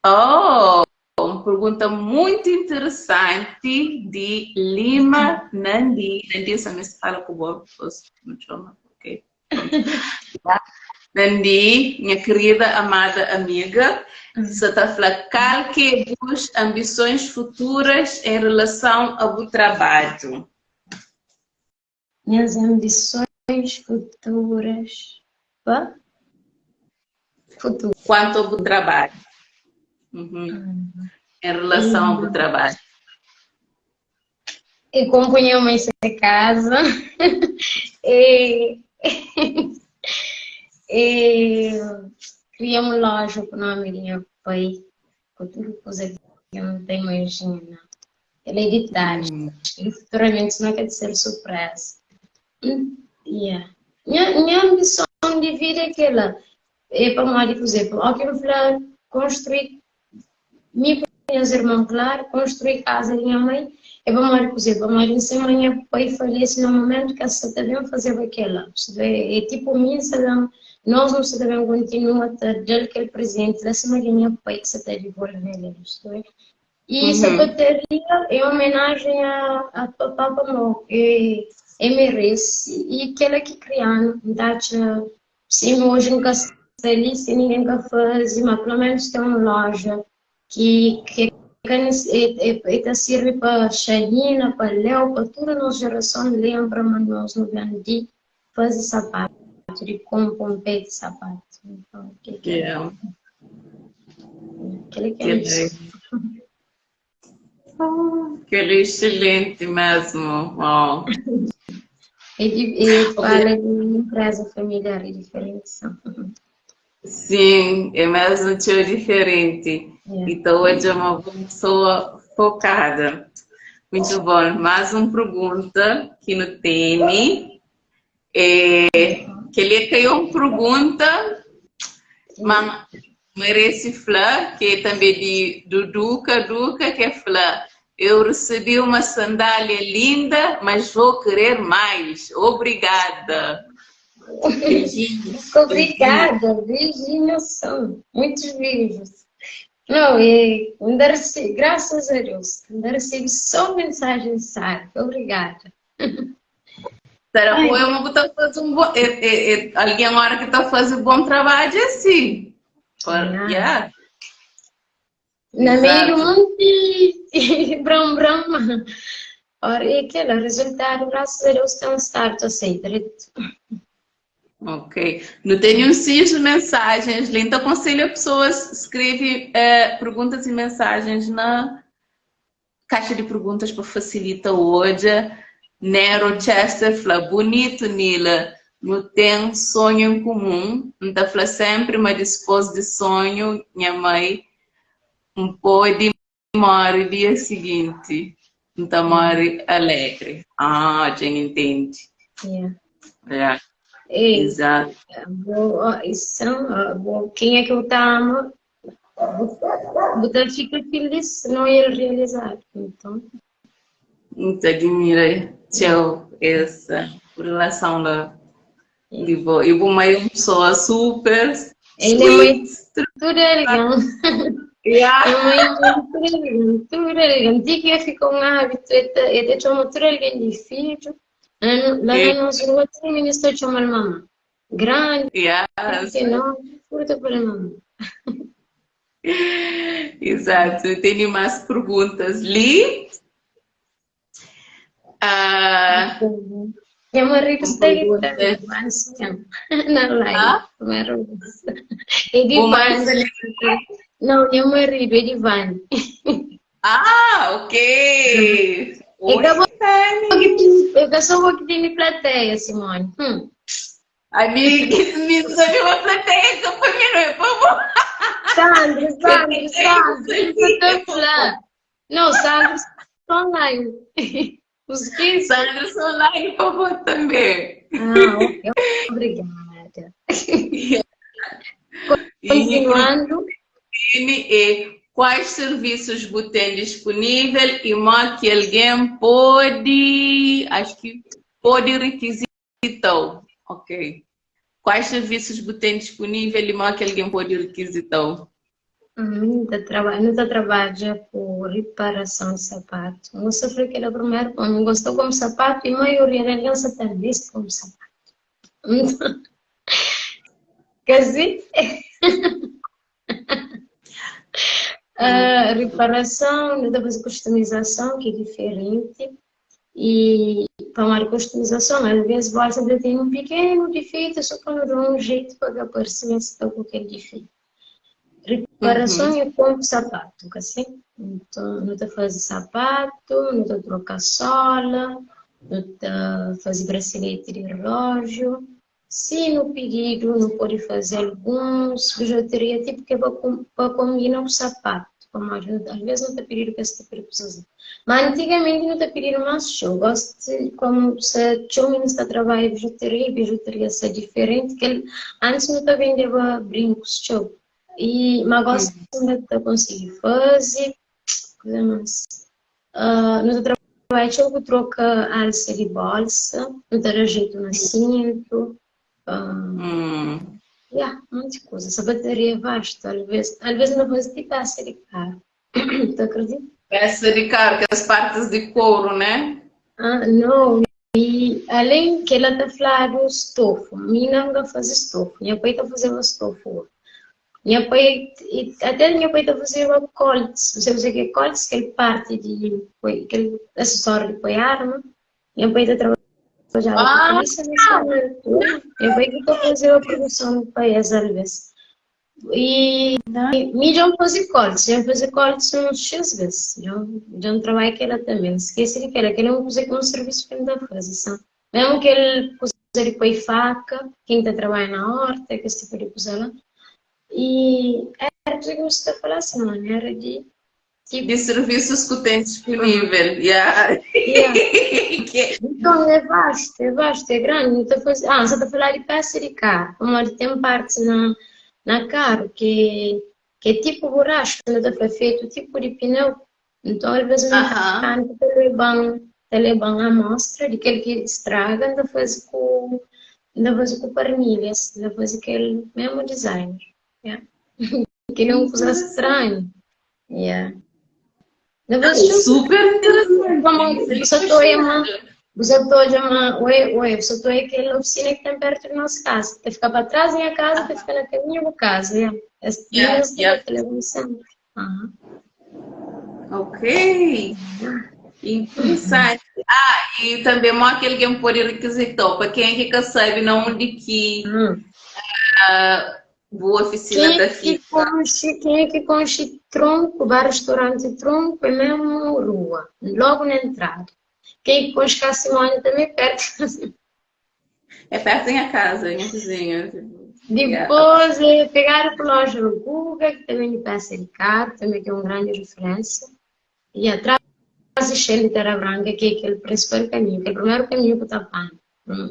Oh, uma pergunta muito interessante de Lima Nandi. Nandi, você me fala com o chama, ok. Nandi, minha querida, amada amiga, você está falando qual que é as ambições futuras em relação ao trabalho? Minhas ambições futuras. Pá? Futuro. Quanto ao trabalho? Em relação ao trabalho. E compunha uma casa. E, e criei uma loja com o nome de meu pai, com tudo coisa que eu não tenho imagina. Ele é de detalhes. E futuramente isso não quer ser surpresa. Yeah. Minha ambição de vida é aquela. É para uma por exemplo, ao que eu falar, construir, minha minhas irmãs, claro, construir casa da minha mãe, é para uma por exemplo, a mãe de minha pai falece no momento que essa também fazer aquela. É, é tipo minha, sabe, nós não sabemos continuar a ter aquele presente da cima de minha pai que você está devolvendo. E sapateria é homenagem a papá Pamó, que é merece, e aquela que criando, dá se hoje nunca ali, se ninguém quer faz, mas pelo menos tem uma loja que é, é, serve para Xalina, para Léo, para toda a nossa geração lembra, mas nós no grande fazer sapato, de comprar um pé de sapato. Então, que é? Aquele que é isso. Oh, que excelente mesmo. Oh. Ele fala de empresa familiar é diferente. Sim, é mesmo tio diferente. É. Então hoje é uma pessoa focada. Muito bom. Mais uma pergunta que não tem. É, que ele caiu uma pergunta, mas merece falar, que é também de Duduca, Duca, que é falar. Eu recebi uma sandália linda, mas vou querer mais. Obrigada. Beijinhos. Obrigada, beijinhos são muitos beijos. Não, e ainda recebi, graças a Deus, ainda recebi só mensagens sabe. Obrigada. Será que eu vou estar fazendo um bom. É, é, alguém agora que está fazendo um bom trabalho assim. Yeah. yeah. Na meio do monte bram bram. Ora, e aquele resultado, graças a Deus, tem um start a sair direito. Ok. Não tenho um cis de mensagens. Linda aconselho a pessoas escreve perguntas e mensagens na caixa de perguntas para facilitar hoje. Nero Chester fala, bonito, Nila. Não tem sonho em comum. Não tá fala sempre, mas depois de sonho, minha mãe não pode morrer dia seguinte. Então morre alegre. Ah, já entende. Yeah. Yeah. Ei, Exato. Vou, isso, vou, quem é que eu amo? Vou fica feliz não ele realizar. Então. Muito admira tchau essa relação lá. E vou, eu vou mais uma pessoa super Ele é muito tudo elegante. Yeah. É muito elegante, tudo elegante. Que fica um hábito, ele chama tudo elegante de filho. Lá na nossa rua tem ministro chama mamãe. Grande, yes. não, curta para mamãe. Exato. Tenho mais perguntas. Li? Meu marido está na live. Edivan. Não, meu marido, Edivan. Ah, ok. Oi, Eu só vou que tem plateia, Simone. Amiga, me sabe uma plateia que foi melhor, por favor. Sandro, Sandro, Sandro. Não, Sandro online. Os 15. Sandro online, por favor, também. Ah, ok. Obrigada. Continuando. E quais serviços você tem disponível e como que alguém pode, acho que pode requisitar. Ok. Quais serviços você tem disponível e como que alguém pode requisitar? Nunca trabalho, nunca trabalha por reparação de sapato. Não sofri aquele primeiro, não gostou como sapato e a maioria da criança está veste como sapato. Quer dizer, reparação, depois customização, que é diferente. E para uma customização, às vezes você tem um pequeno defeito, só para dar um jeito para aparecer se está com aquele defeito. Reparação eu compro sapato, assim? Então, não te faz sapato, não te troca sola, não te faz bracelete de relógio. Se no pedido não pode fazer alguns bijuteria, tipo que é para combinar o sapato. Como às vezes não te pedido que você precisa. Mas antigamente não te pediram mais show. Gosto de, como se o está trabalhando bijuteria, bijuteria é diferente, que ele, antes não te vendia brincos show. E, mas gosto de conseguir fazer, coisa mais. No trabalho, eu troca alça de bolsa, não dá jeito no cinto. Yeah, muita coisa. Essa bateria é vasta, talvez não fosse de peça de carro. Tu acredita? Peça de carro, que as partes de couro, né? Ah, não. E além que ela está falando estofo, minha não faz estofo, minha pai está fazendo estofo. Minha pai, até minha pai está fazendo coltes, não sei o que é coltes, que é parte de, aquele acessório de pôr arma. Minha pai está trabalhando com a polícia nacional. Minha pai está fazendo a produção no país, às vezes. E me já fazer coltes, já fazer coltes uns X vezes. Já não trabalho que ela também, esqueci de que ela, que ele não fazer com um serviço que ainda faz, sabe? Mesmo que ele fazer de pôr faca, quem está trabalhando na horta, que esse tipo de coisa lá. E era tudo que você está falando, assim, não era de tipo... De serviços que tem disponível. Yeah. Yeah. Então é vasto, é vasto, é grande. Então, ah, só está a falar de peça de carro. Como tem partes na carro que é tipo borracha, quando está feito tipo de pneu. Nton, alvês mekâniku ta leba-m, ta leba-m amostra di kel ki straga, N ta faze ku, N ta faze ku parnilhas, N ta faze kel mésmu design. Yeah. Kel é un kuza stranhu. Yeah. N ta faze txeu Super interesante. Pamodi bu sa ta oia ma, bu sa ta odja ma, oi, oi, bu sa ta oia kel ofisina ki ten pertu di nos kaza. Ta fika pa tras di nha kaza, ta fika na kaminhu bu kaza. Yeah. Es ta leba-m sénpri. Aham. Ok. Interessante. Ah, e também mo que alguém pode requisitar, para quem é que sabe na onde que Hum. a boa oficina Quem tá é que fica. conche, quem é que conche tronco, bar restaurante tronco, é mesmo rua, logo na entrada. Quem é que conche Casa Simone também é perto. É perto da minha casa, minha cozinha. Tipo, yeah. Depois é pegar por loja do Guga, que também de peça de carro, também que é uma grande referência. E atrás de Shell de Terra Branca, que é aquele principal caminho, que é o primeiro caminho que está pano.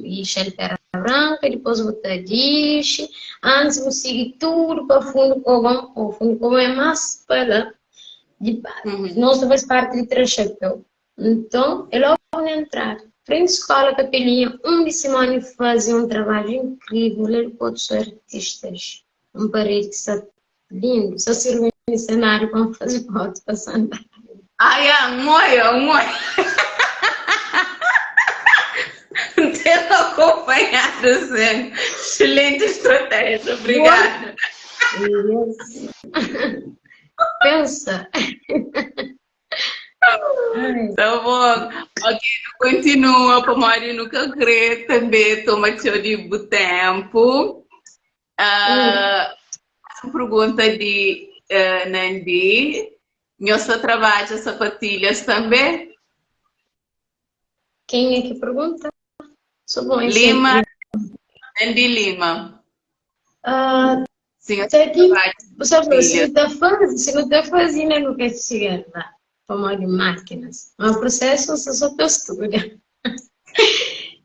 E Shell de Terra Branca, depois você diz, antes você siga tudo para fundo Cobão, o fundo Cobão é mais para lá. De, nós faz parte de Três Chapéu. Então, é logo na entrada. Frente escola Capelinha, onde Simone fazia um trabalho incrível, ele com outros artistas. Um parede que está lindo, só serve de cenário para fazer foto para sandália. Ah, é, um oi, um oi. Tendo acompanhado, sim. Excelente estratégia, obrigada. Yes. Pensa. Tá bom. Ok, continua, pamodi nu ka kre tanbê toma txeu di bu ténpu. Ah, un pergunta di Nandi. Nhos ta trabadja sapatilhas tanbê? Quem é que pergunta? Sou bom em Lima, Nandi Lima. Sim, Tá aqui, você se não tá fazendo, se não tá fazendo, não quer chegar lá. Pamodi máquinas. Mas o processo você só para estudar.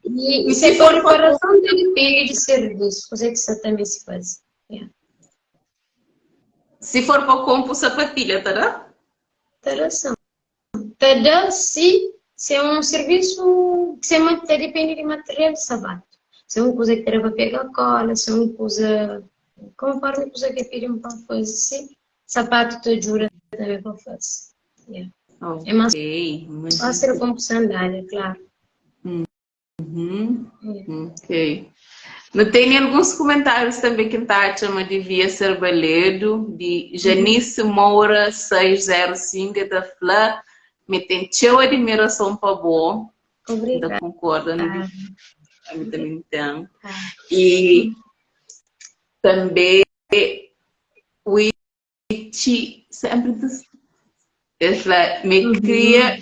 E, e se for preparação tem que de serviço, você que você também se faz. Yeah. Se for para compro sapatilha, tá dá? Tá dá sim. Tá dá se, se é um serviço que se depende de material de sapato. Se é uma coisa que terá para pegar cola, se é uma coisa conforme a coisa que pedem para fazer, se sapato te ajuda também para fazer. Yeah. Okay. É mais fácil como sandália, claro. Uhum. Ok. Não tem alguns comentários também que tá chama de devia ser baledo, de Janice Moura 605 da Fla, me tem teu admiração para boa. Obrigada. Concorda, não? Eu também tenho. E também o Ichi sempre ele fala, me cria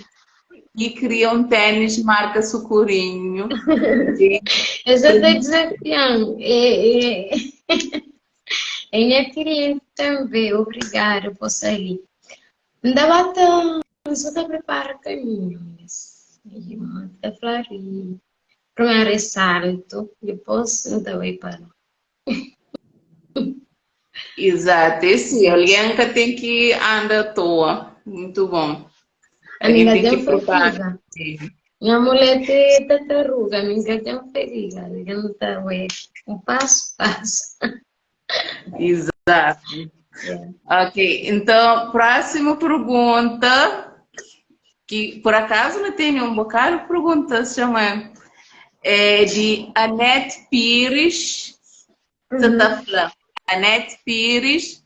e cria um tênis marca Socorrinho. Eu só estou desafiando. É, é, é minha cliente também, obrigada por sair. Ainda bata, só te prepara caminho. E mata flori. Primeiro é salto, depois não vai para. Exato, esse alguém que tem que andar à toa. Muito bom. Amiga, Alguém tem tem que preparar. fadiga. Minha mulher tem tartaruga, amiga tem fadiga. Ela tá, ué, um passo, passo. Exato. Yeah. Ok, então, próxima pergunta, que por acaso não tem nenhum bocado de perguntas, chama, é de Anete Pires, Santa Flá. Anete Pires,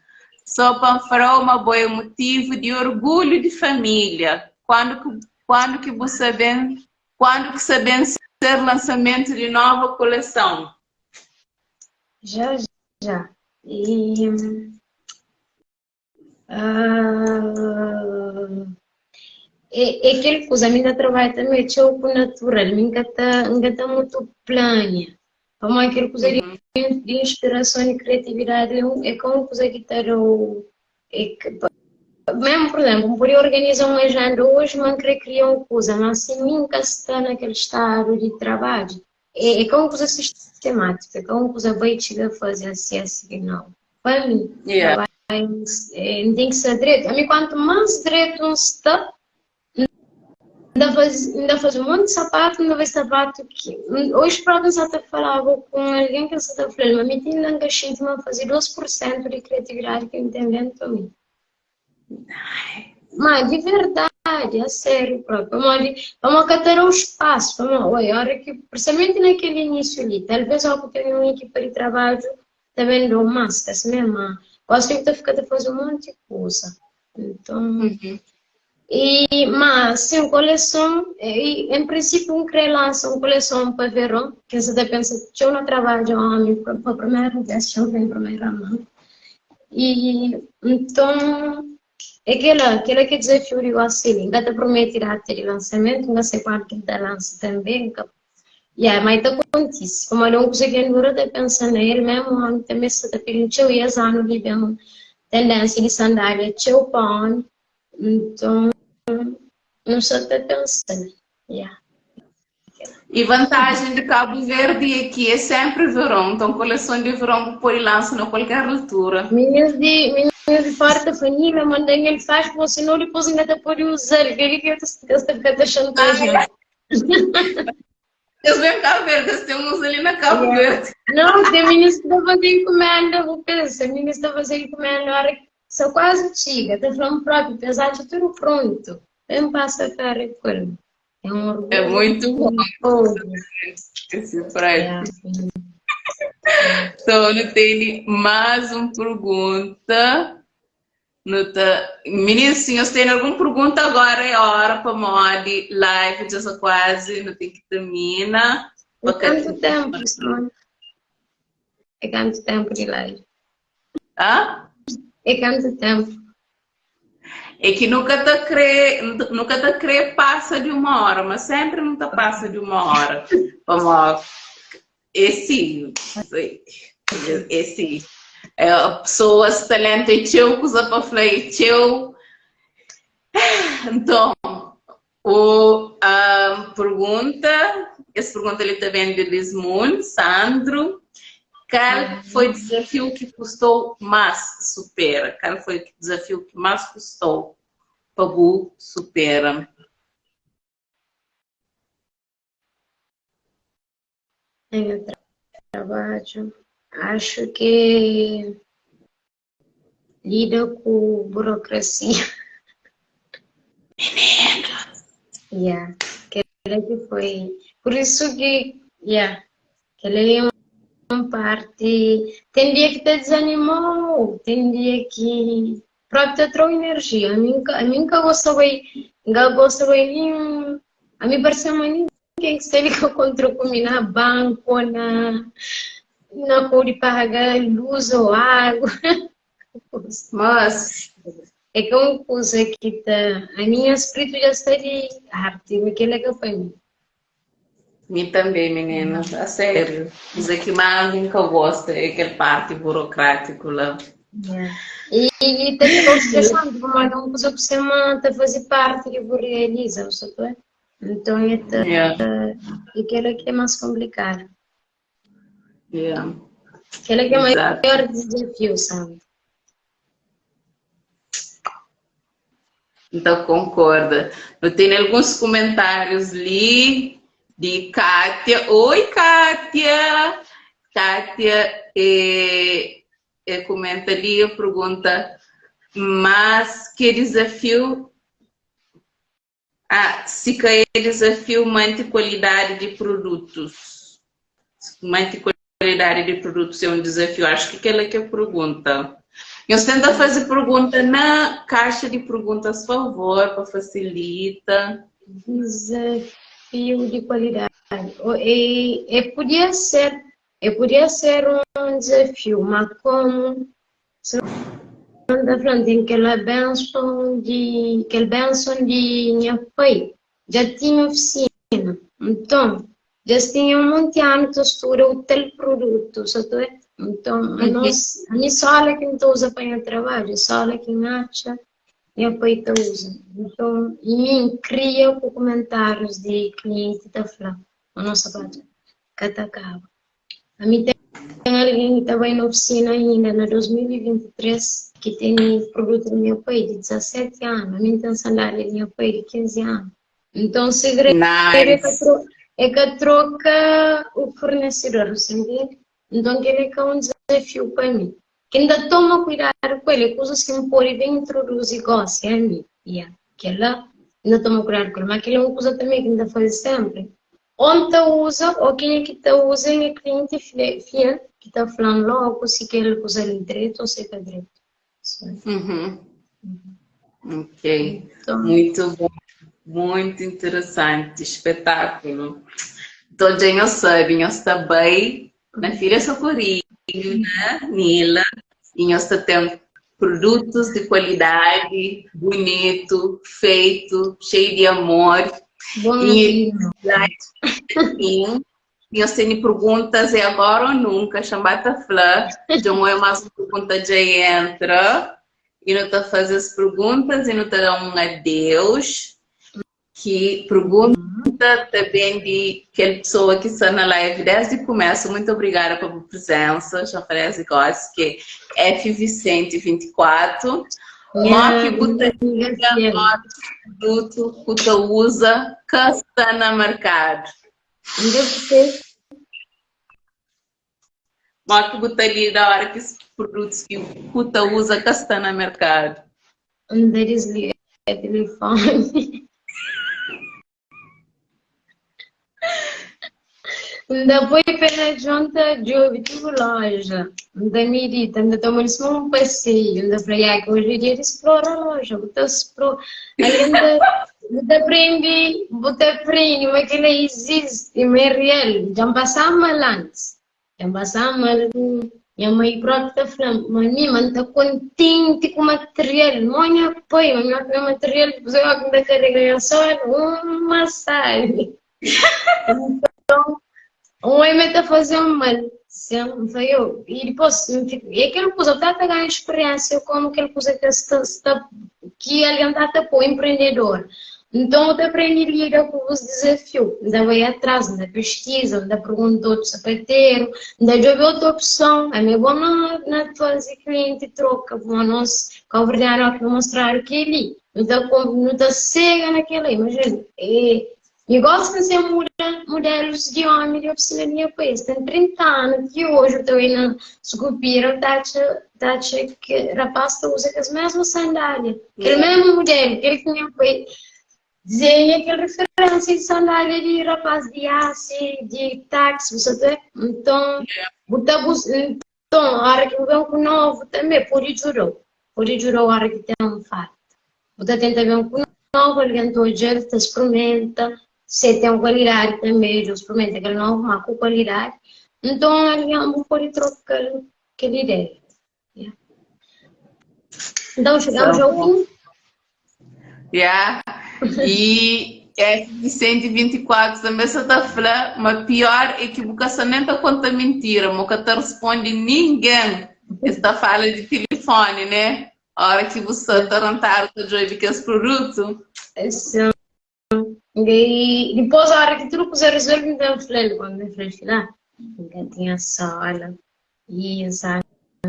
só para uma boa motivo de orgulho de família. Quando que você vem, quando que sabem ser lançamento de nova coleção? Já, já. E, é, é aquele coisa, a minha trabalho também é pouco natural, nunca tá, nunca tá muito plana. Como aquele coisa de inspiração e criatividade, é como coisa que tá do, é que, mesmo, por exemplo, poderia organizar uma agenda hoje, mas querer criar uma coisa, mas se nunca está naquele estado de trabalho, é como coisa sistemática, é como coisa vai te fazer assim, assim, não. Para mim, Yeah. N ten ki sta dretu. Ami kuantu más dretu N sta, N ta faze, N ta faze un monti sapatu, N ta faze sapatu ki oji própi N sa ta falaba ku un algen ki N sa ta fla-l ma mi ti inda N ka xinti ma N faze 2% di kriatividadi ki N ten déntu mi. Ma di verdadi, a sériu própi, pamodi pamodi ka ta da-u spasu, pamodi oi, óra ki, prinsipalmenti na kel inísiu li, talvês óki ten un ekipa di trabadju ta ben da-u más, ka simé? Ma gósi bu ta fika ta faze un monti kuza. Nton, i ma sin koleson, i en prinsipiu N kre lansa un koleson pa veron, ki N sa ta pensa txeu na trabadja omi pa primeru bes, txeu ben primeru mão. I nton, é kela, kela ki é dizafiu di gósi li. N ka ta promete data di lansamentu, N ka sai kuandu ki N ta lansa tanbe, N ka Ya, ma i ta kontise. Pamodi é un kuza ki N dura ta pensa na el mésmu, ómi tanbê sta ta pidi-m txeu i es anu li ben tendénsia di sandália txeu pa ómi. Nton, N sta ta pensa-l. Ya. I vantajen di Kabu Verdi é ki é sénpri veron, nton koleson di veron bu pode lansa na kualker altura. Minis di minis di fora ta fla, Nina, manda-m el faxi, pamodi sinon dipôs N ka ta pode uza-l. Kel-li ki es ta fika ta xantajia-m. Es vem Cabo Verde, es tem uns ali na Cabo Verde. Não, tem meninos que tá fazendo encomenda, vou pensar, meninos tá fazendo encomenda na hora que só quase chega, tá falando próprio, apesar de tudo pronto. Vem passa ferro com ele. É um orgulho. É muito bom. Esse prédio. Então, não tem mais uma pergunta. Nu ta. Minis, si nhos tene algun pergunta agora é ora pamodi live dja sta kuazi, nu ten ki termina. É kantu tempu, Simone? É kantu tempu di live? Hã? É kantu tempu? É ki nu ka ta kre, nu ka ta kre pasa di uma ora, ma sempri nu ta pasa di uma ora. Pamodi é si, é si. É, pessoas talento é txeu kuza pa fla é txeu. Nton, o um, pergunta, es pergunta li ta ben di Lismund, Sandro. Kal foi desafio ki custou más supera? Kal foi desafio ki más custou pa bu supera? Tenho trabalho. Acho que lida com burocracia. Yeah, aquela que foi. Por isso que, yeah, aquela é uma parte. Tem dia que te desanimou, tem dia que próprio te trouxe energia. A mim, a mim nunca gostava, nunca gostava nem. A mim parecia uma ninguém que esteve contra comigo na banco, na na pode pagar luz ou água. Mas É que é uma coisa que tá, a minha espírito já está de arte, mas aquilo é que foi mim. Mi também, menina, a sério. Dizer que mais nunca gosta é aquela parte burocrático lá. Yeah. E, e também gosto de como é uma coisa que você manda fazer parte que vou realizar, sabe? Então é tá, Yeah. aquilo que é mais complicado. Yeah. Aquilo que é o Exato. maior desafio, sabe? Então concorda. Eu tenho alguns comentários ali de Kátia. Oi, Kátia! Kátia comenta ali, pergunta, mas que desafio Ah, si ka é desafio mante qualidade de produtos. Mante qualidade de produtos é um desafio. Acho que aquela que é a pergunta. Nhos tenta fazer pergunta na caixa de perguntas, por favor, para facilita. Desafio de qualidade. E, e podia ser, e podia ser um desafio, mas como se não tá falando, tem aquela benção de, aquela benção de minha pai, já tinha oficina, então, já tinha um monte de anos que estuda o tal produto, sabe? Então, a nós, a minha sola que não usa para o trabalho, sola que não acha, minha pai tá usa. Então, e mim cria com comentários de cliente tá falando, a nossa parte, que tá acaba. A mim tem Ten algen ki ta bai na ofisina inda na 2023 ki tene produtu di nha pai di 17 anu. Ami N ten sandália di nha pai di 15 anu. Nton, segredu é ka Nice. tro é ka troka o fornesedor, você entende? Nton, kel-li é ka un dizafiu pa mi. Ki N ta toma kuidadu ku el é kuzas ki N pode ben introduzi gósi ami. Ya, kel-la N ta toma kuidadu ku el. Má kel-la é un kuza tanbê ki N ta faze sénpri. Ô N ta uza, ô kenha ki ta uza é nha klienti fiel ki ta fla-m lógu si kel kuza li dretu ô si é ka dretu. Uhum. Ok, Então, muito bom, muito interessante, espetáculo. Então, dja nhos sabe, nhos ta bai na Filha Socorrinho, na Nila, e nhos ta ten produtos de qualidade, bonito, feito, cheio de amor. Bom E dia. lá, sim, nhos tene perguntas, é agora ou nunca, Xambá ta fla, dja un oi más un pergunta dja entra, e nu ta faze as perguntas e nu ta da un adeus. Ki pergunta ta ben di kel pessoa ki sta na live desdi kumesu. Muito obrigada pa bu presensa, já falei esse gosto, que é F Vicente 24. Mó ki bu ta liga produto ku ta usa ka sta na merkadu. Mó ki bu ta lida ora ki produtos ki ku ta usa ka sta na merkadu. N ta desliga telefone. N ta poi pé na txon ta djobe tudu loja. N ta midita, N ta toma di suma un paseiu. N ta fla, ya ki oji é dia di splora loja. Bu ta splora. Algen ta, bu ta prende, bu ta prende ma kel-la izisti, ma é real. Dja N pasa mal antis. Dja N pasa mal ku nha mai própi ta fla-m ma mi ma N ta kontenti ku material. Mó nha pai, ma mi oki nha material, dipôs oki N ta karega nha sóla, uma sabi. Então, um homem ta faze-m mal, sim, N fla, eu, e dipôs, N fika, e aquele kuza, bu ta ta ganha experiência como kel kuza ki sta, sta, ki algen ta ta pô, empreendedor. Nton, bu ta prende lida ku bus dizafiu. N ta bai atras, N ta peskiza, N ta pergunta otu sapateru, N ta djobe otu opson. Ami é bon na, na faze klienti troka, pamodi nos kauverdianu óki nu mostradu kel-li, nu ta, nu ta sega na kel-la. Imajina, e Mi gosi N sen muda mudelus di omi di ofisina di nha pai. Es ten 30 anu ti oji bu ta bai na Sukupira bu ta atxa ta atxa ki rapaz ta uza kes mesmu sandalia, kel mesmu mudelu, kel ki nha pai dizenha kel referensia di sandalia di rapaz di asi, di taxi, bu sa ta nton bu ta bus nton ora ki bu ben ku novu tanbe pode djuda-u, pode djuda-u ora ki ten falta. Bu ta tenta ben ku novu, algen ta odja-l, ta sprimenta, se ten kualidadi tanbe, dja sprimenta kel novu, ma ku kualidadi, nton algen bu pode troka-l kel ideia. Yeah. Então chegamos ao fim. Yeah. E F124 também só ta fla, ma pior é que bu ka sa nem ta conta mentira, mo ka ta responde ninguém. Es ta fala de telefone, né? Hora ki bu sta ta rantadu ta djobe kes produtu. Sim. E depois, a hora que tudo coisa resolve, então eu falei, quando eu falei, lá, nunca tinha sola, e sabe,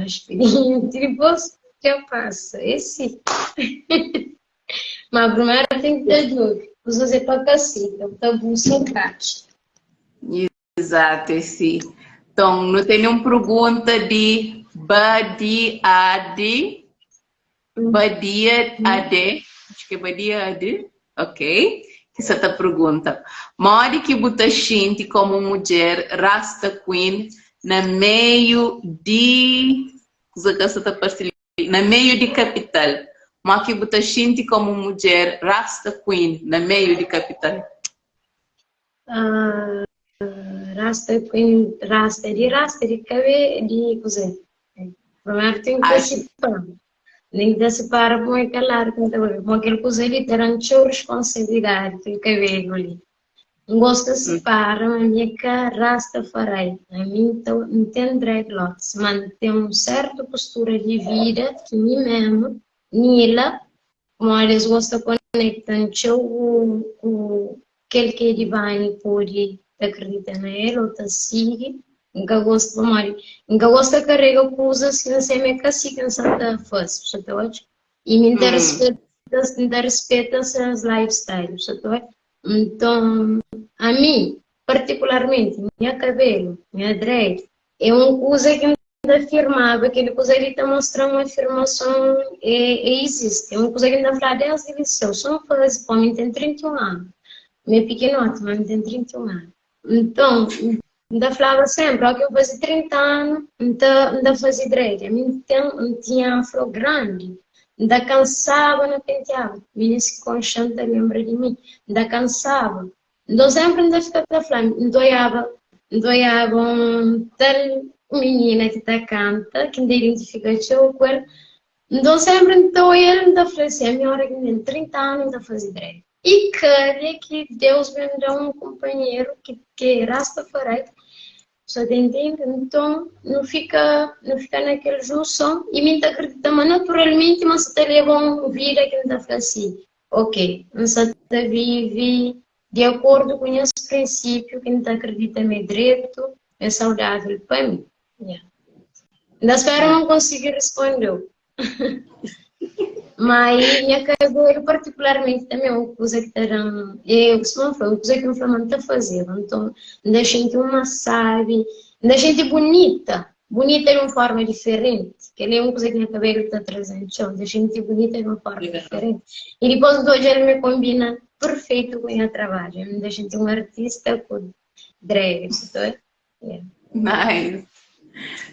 experiente, depois já passa, esse. Mas primeiro tem que ter dúvida, você é para caceta, tá busca prática. Exato, esse. Então, nu tene un pergunta di Badiade, Badia Ade, acho que é Badia Ade, ok, ki sa ta pergunta, modi ki bu ta xinti komu un mudjer Rasta Queen na meiu di, kuza ka sa ta parse li, na meiu di kapital? Modi ki bu ta xinti komu un mudjer Rasta Queen na meiu di kapital? Ah, rasta queen, rasta di rasta di kabe di kuzê. Primeru ten ki ta sipara. Ten ki ta sipara pamodi é kel ladu ki N ta bai. Pamodi kel kuza li ta da-m txeu responsabilidadi, kel kabelu li. N gosta sipara, ma mi é ka rastafarai. Ami N ta N ten dreadlocks, ma N ten un sertu postura di vida ki mi memu, Nila, pamodi es gosta konekta-m txeu ku kel ki é di Bani pode ta kridita na el ô ta sigi. N ka gosta pamodi N ka gosta karega kuzas ki N sai ma é ka si ki N sa ta faze, bu sa ta odja? I mi N ta rispeta, N ta rispeta ses lifestyle, bu sa ta odja? Nton, ami, partikularmenti, nha kabelu, nha dread, é un kuza ki N ta afirmaba, kel kuza li ta mostra un afirmason é, é izisti, é un kuza ki N ta fla desdi liseu, so N faze, pô, mi N ten 31 anu, mi é pikinoti, ma mi ten 31 anu. Nton, N ta flaba sénpri, óki N faze 30 anu, N ta, N ta faze dread. Ami N ten, N tinha afro grandi, N ta kansaba na penteaba. Minis ki konxe-m ta lenbra di mi. N ta kansaba. Nton, sénpri N ta fika ta fla, N ta oiaba, N ta oiaba un tal minina ki ta kanta, ki N ta identifika txeu ku el. Nton, sénpri N ta oia-l, N ta fla si, ami óra ki N ten 30 anu, N ta faze dread. I kalha ki Deus ben da un kunpanheru ki ki é Rastafari, sa ta intende? Nton, nu fika nu fika na kel junson i mi N ta kridita ma naturalmenti ma N sa ta leba un vida ki N ta fla si, ok, N sa ta vive di akordu ku nhas prinsípiu ki N ta kridita ma é dretu, ma é saudável pa mi. Yeah. N ta spera ma N konsigi responde-u. Mas nha cabelo particularmente também é uma coisa que tá dando, é, se não foi uma coisa que eu falei, tá fazendo. Então, ainda gente uma sabe, ainda gente bonita, bonita de uma forma diferente. Que ele é uma coisa que meu cabelo está trazendo, então, ainda gente bonita de uma forma diferente. E depois do hoje ele me combina perfeito com o meu trabalho. Ainda gente um artista com dread, então, yeah. Nice.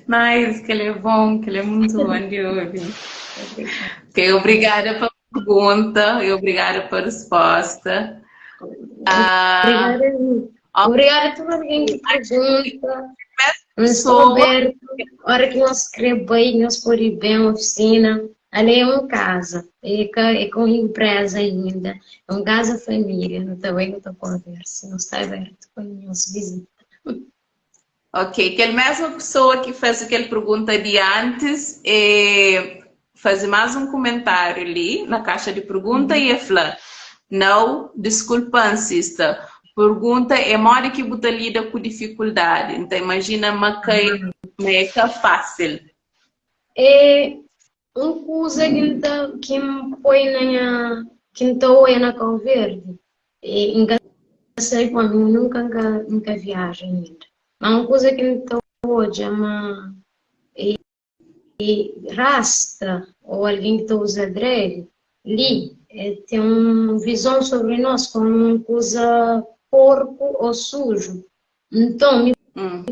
Nice, que ele é bom, que ele é muito bom de ouvir. Ok, obrigada pela pergunta e obrigada pela resposta. Obrigada, obrigada a todo alguém que pergunta. Estou aberto. Hora que nós queremos bem, nós pode ir bem oficina. Ali é uma casa, é, é com empresa ainda, é uma casa família, não está bem, não está conversa, não está aberto para nós visita. Ok, kel mesma pessoa ki faze kel pergunta di antis e faze más un kumentáriu li na kaxa di pergunta i e fla, Nau, diskulpa-m sista, pergunta é modi ki bu ta lida ku difikuldadi. N ta imajina ma ka ma é ka fásil. É un kuza ki N ta ki N poi na nha ki N ta oia na Kau Verdi E N ka sabe pamodi mi nunka N ka N ka viaja ainda. Ma un kuza ki N ta odja ma e rasta ô algen ki ta uza dread li e ten un vizon sobri nos komu un kuza porku ô suju. Nton mi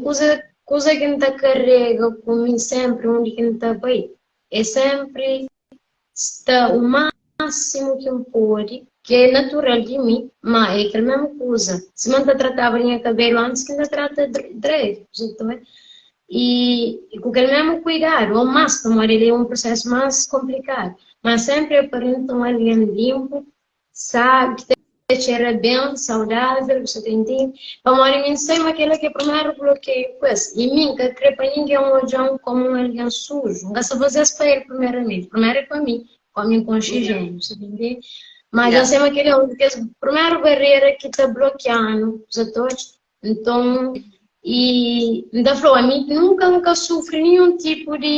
kuza kuza ki N ta karega ku mi senpri undi ki N ta bai é senpri sta u másimu ki N pode, ki é natural di mi, má é kel mésmu kuza. Sima N ta trataba nha kabelu antis ki N ta trata dread, i ku kel mésmu kuidadu ô más, pamodi el é un prosésu más konplikadu. Má sénpri aparenta un algen linpu Sabi, ki ta txera ben, saudável, bu sa ta intende? Pamodi mi N sai ma kel-la ki é primeru blokeiu ku es. I mi N ka kre pa ningen odja-m komu un algen suju. N ka sta faze-s pa el primeramenti. Primeru é pa mi, komu N konxe ijeni, bu sa ta intende? Ma dja N sai ma kel-la é un di kes primeru barera ki ta blokia-nu, bu sa ta odja? Nton, i N ta fla-u, ami nunka N ka sufri ninhun tipu di,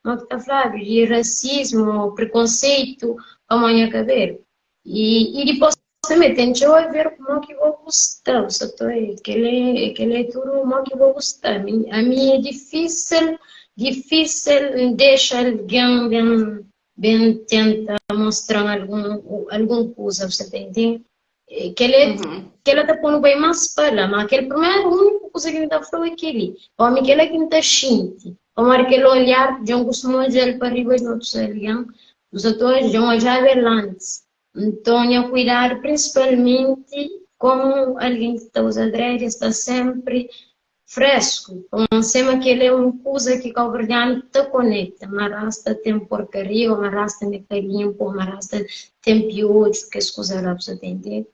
mo ki ta fladu, di rasismu ô prekonseitu pamodi nha kabelu. I, i dipôs tanbê ten txeu a ver ku mo ki bo bu sta, bu sa ta obi? Kel-li, kel-li é tudu mo ki bo bu sta. Ami, ami é difísil, difísil N dexa algen ben, ben tenta mostra-m algun, algun kuza, bu sa ta intende? Kel kel-la ta pô-nu bai más pa la. Má kel primeru, úniku kuza ki N ta fla-u é kel-li, Ómi, kel-la ki N ta xinti, pamodi kel olhar dja N kustuma odja-l pa riba di otus algen, N sa ta odja, dja N odjaba el antis. Nton, nha kuidadu prinsipalmenti kómu algen ki ta uza dread, es sta sénpri Fresku, pa sema kel é un kuza ki kauverdianu ta konekta, ma rasta ten porkaria o ma rasta me ka linpu o ma rasta ten piodju, kes kuza la bu sa ta intende?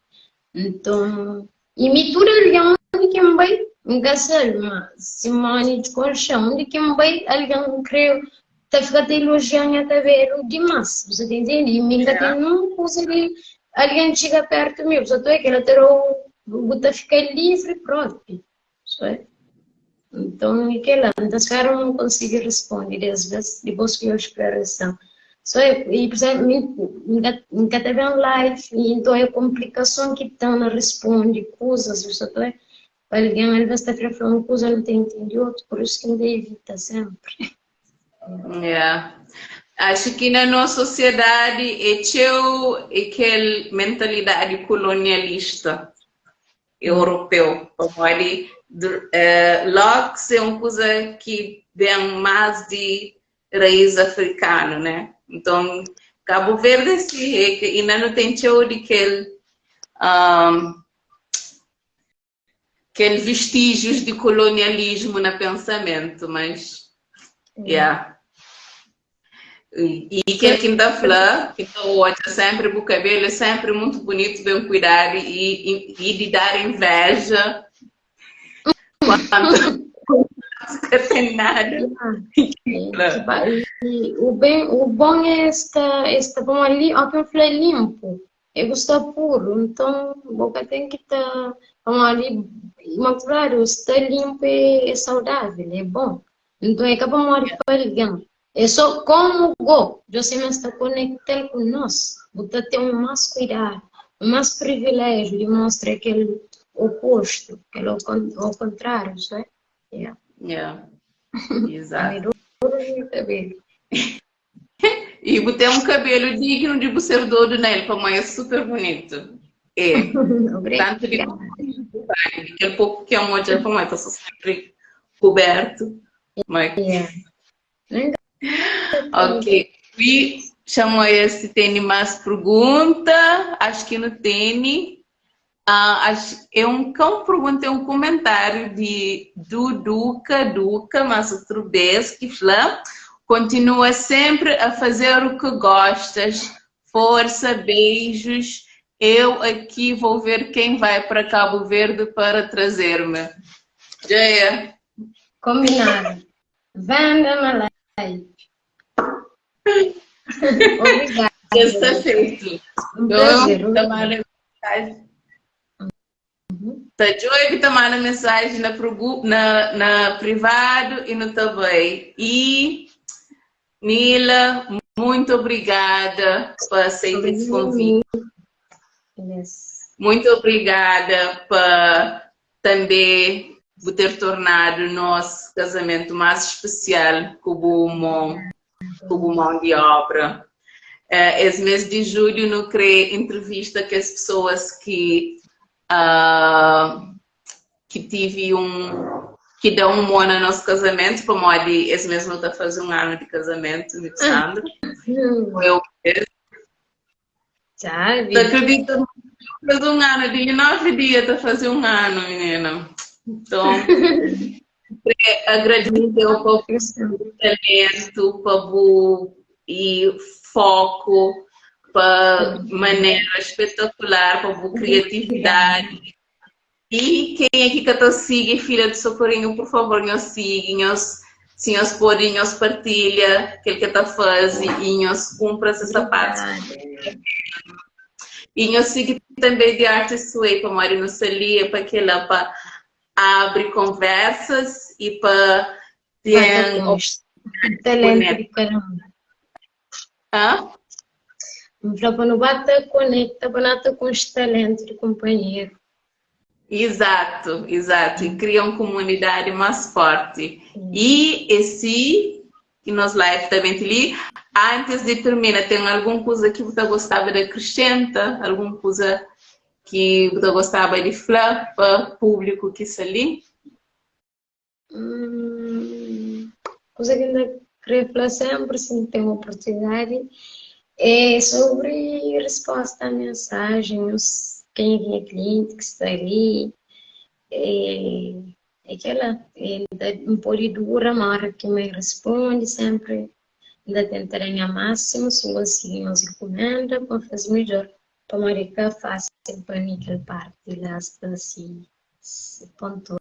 Nton, i mi tudu algen undi ki N bai, N ka sabe ma Simone di konxe-m, undi ki N bai algen kre ta fika ta ilojia nha kabelu dimas, bu sa ta intende? I mi N ka ten nun kuza di algen txiga pertu mi, bu sa ta oia, kel-la ta da-u, bu ta fika livri propi. Nton, é kel-la. N ta spera ma N konsigi responde des bes, dipôs ki eu sklaresan. So é, e, por exemplo, mi, N ka, N ka ta ben live, e nton é konplikason ki ten na responde kuzas, bu sa ta ben? Pa algen alvês ta kre fla un kuza, nu ta intende otu, pur isu ki N ta ivita sénpri. Yeah. Acho que na nossa sociedade é txeu aquele mentalidade colonialista europeu, pamodi locks é un kuza ki ben más di raiz afrikanu, né? Nton, Cabo Verde si, é ki inda nu ten txeu di kel um, kel vestígios di colonialismo na pensamentu, mas yeah. E kel ki N ta fla, ki N ta odja sénpri bu kabelu é sénpri mutu bunitu, ben kuidadu i i di dar inveja kuantu ka ten nada ki fla. O ben, o bon é sta, é sta bom ali, ó ki N fla é limpu, é bu sta puru, nton bo ka ten ki ta, pamodi imakuladu sta limpu é saudável, é bon. Nton é ka pamodi pa algen, é só komu go Deus sima sta konekta-l ku nos, bu ta ten un más kuidadu, un más priviléjiu di mostra kel opostu, kel ao kontráriu, só é? Yeah. Yeah. Exato. Kabelu. E bu ten un kabelu dignu di bu ser dodu na el, pamodi é super bunitu. É. Tantu di kel poku ki N odja, pamodi ta sta sempri kubertu. Mas... Yeah. Ok. E chamou esse tem mais pergunta? Acho que não tem. Ah, acho, é um cão pergunta, é um comentário de Duduca, Duca, mas outro vez que fala, continua sempre a fazer o que gostas. Força, beijos. Eu aqui vou ver quem vai para Cabo Verde para trazer-me. Joia. Combinado. Vanda Malai. Obrigada. Já está feito. Um prazer. Então, manda mensagem. Tá joia que tá manda mensagem na, na, na privado e no também. E Nila, muito obrigada por aceitar esse convite. Yes. Muito obrigada por também por ter tornado nosso casamento mais especial com o mão, com mão de obra. Uh, esse mês de julho não criei entrevista com as pessoas que uh, que tive um que dão um mão no nosso casamento, como esse mês não está fazendo um ano de casamento, Sandro. Eu Sabe? Tu acredita? Faz um ano, de 9 dias está fazer um ano, menina. Então, agradecer o talento, para o e foco, para maneira espetacular, para a criatividade. E quem aqui que te sigue, filha de Socorrinho, por favor, nos siga, nos, se nós podem, nos partilha aquilo que está fazendo e nos cumpra esses sapatos. E nós siga também de Artist Way, para mori no salia, para que lá para abre conversas e para ter talento de caramba. Hã? Para não bate conecta, para não com os talentos de companheiro. Exato, exato. E cria uma comunidade mais forte. E esse que nos live também ali. Antes de terminar, tem alguma coisa que você gostava de acrescentar? Alguma coisa que você gostava de falar para o público que está ali? Coisa que ainda queria falar sempre, se tem uma oportunidade, é sobre resposta à mensagem, quem é cliente que está ali, é, é aquela, é, um pouco dura, mas hora que me responde sempre, ainda tentarei ao máximo, se conseguir nos encomenda, para fazer melhor. Para fica fácil para mim aquela parte lá está assim, se ponto.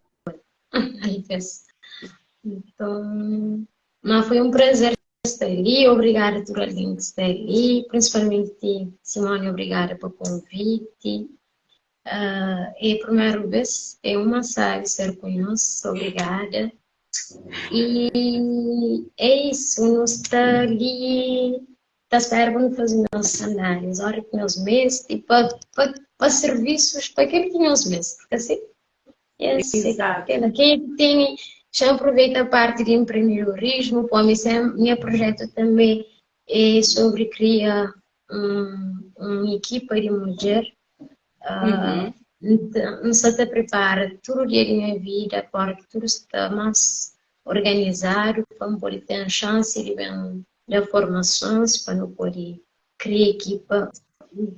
Aí fez. Então, mas foi um prazer estar ali, obrigada a todo alguém que está ali, principalmente Simone, obrigada pelo convite. Uh, é a primeira vez, é uma sabe ser com nós, obrigada. E é isso, nós está ali, está espera para fazer nossas análises, hora que nós meses, e para, para, para serviços, para aquilo que nós meses, porque assim, é assim, Exato. Quem tem, já aproveita a parte de empreendedorismo, para mim, meu projeto também é sobre criar uma equipa de mulher. Então, só te prepara todo dia da minha vida para que tudo está mais organizado, para poder ter a chance de bem dar formações, para não poder criar equipa,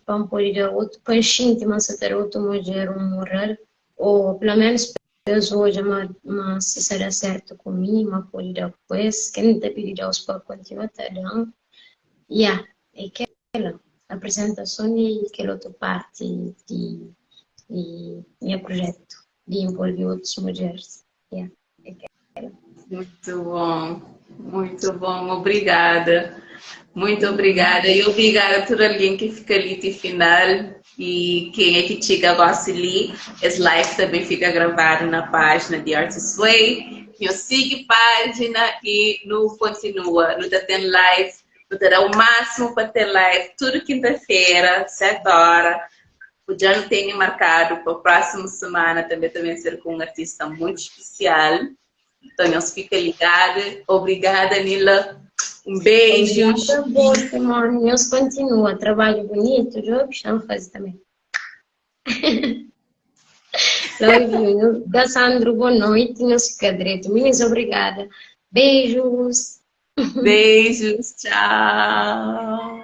para poder dar outro, para gente, mas ter outra mulher, um moral, ou pelo menos pessoas, mas se será certo comigo, mas pode dar depois, quem não te pedir Deus para continuar, tá dando. Yeah, é aquela apresentação e aquela outra parte de meu projeto de envolver outras mulheres. Yeah, é aquela. Muito bom, muito bom, obrigada. Muito obrigada. E obrigada a todo alguém que fica ali até final. E quem é que chega agora ali, esse live também fica gravado na página de Artist Way. Eu sigo página e não continua. Não tá tendo live, não terá o máximo para ter live toda quinta-feira, 7 horas. O já não tenho marcado para a próxima semana também ser com um artista muito especial. Então, não fica ligado. Obrigada, Nila. Um beijo. Obrigada, boa, Simone. Deus continua. Trabalho bonito, jogo, chama fazer também. Love Da Sandro, boa noite. Não fica direito. Meninas, obrigada. Beijos. Beijos. Tchau.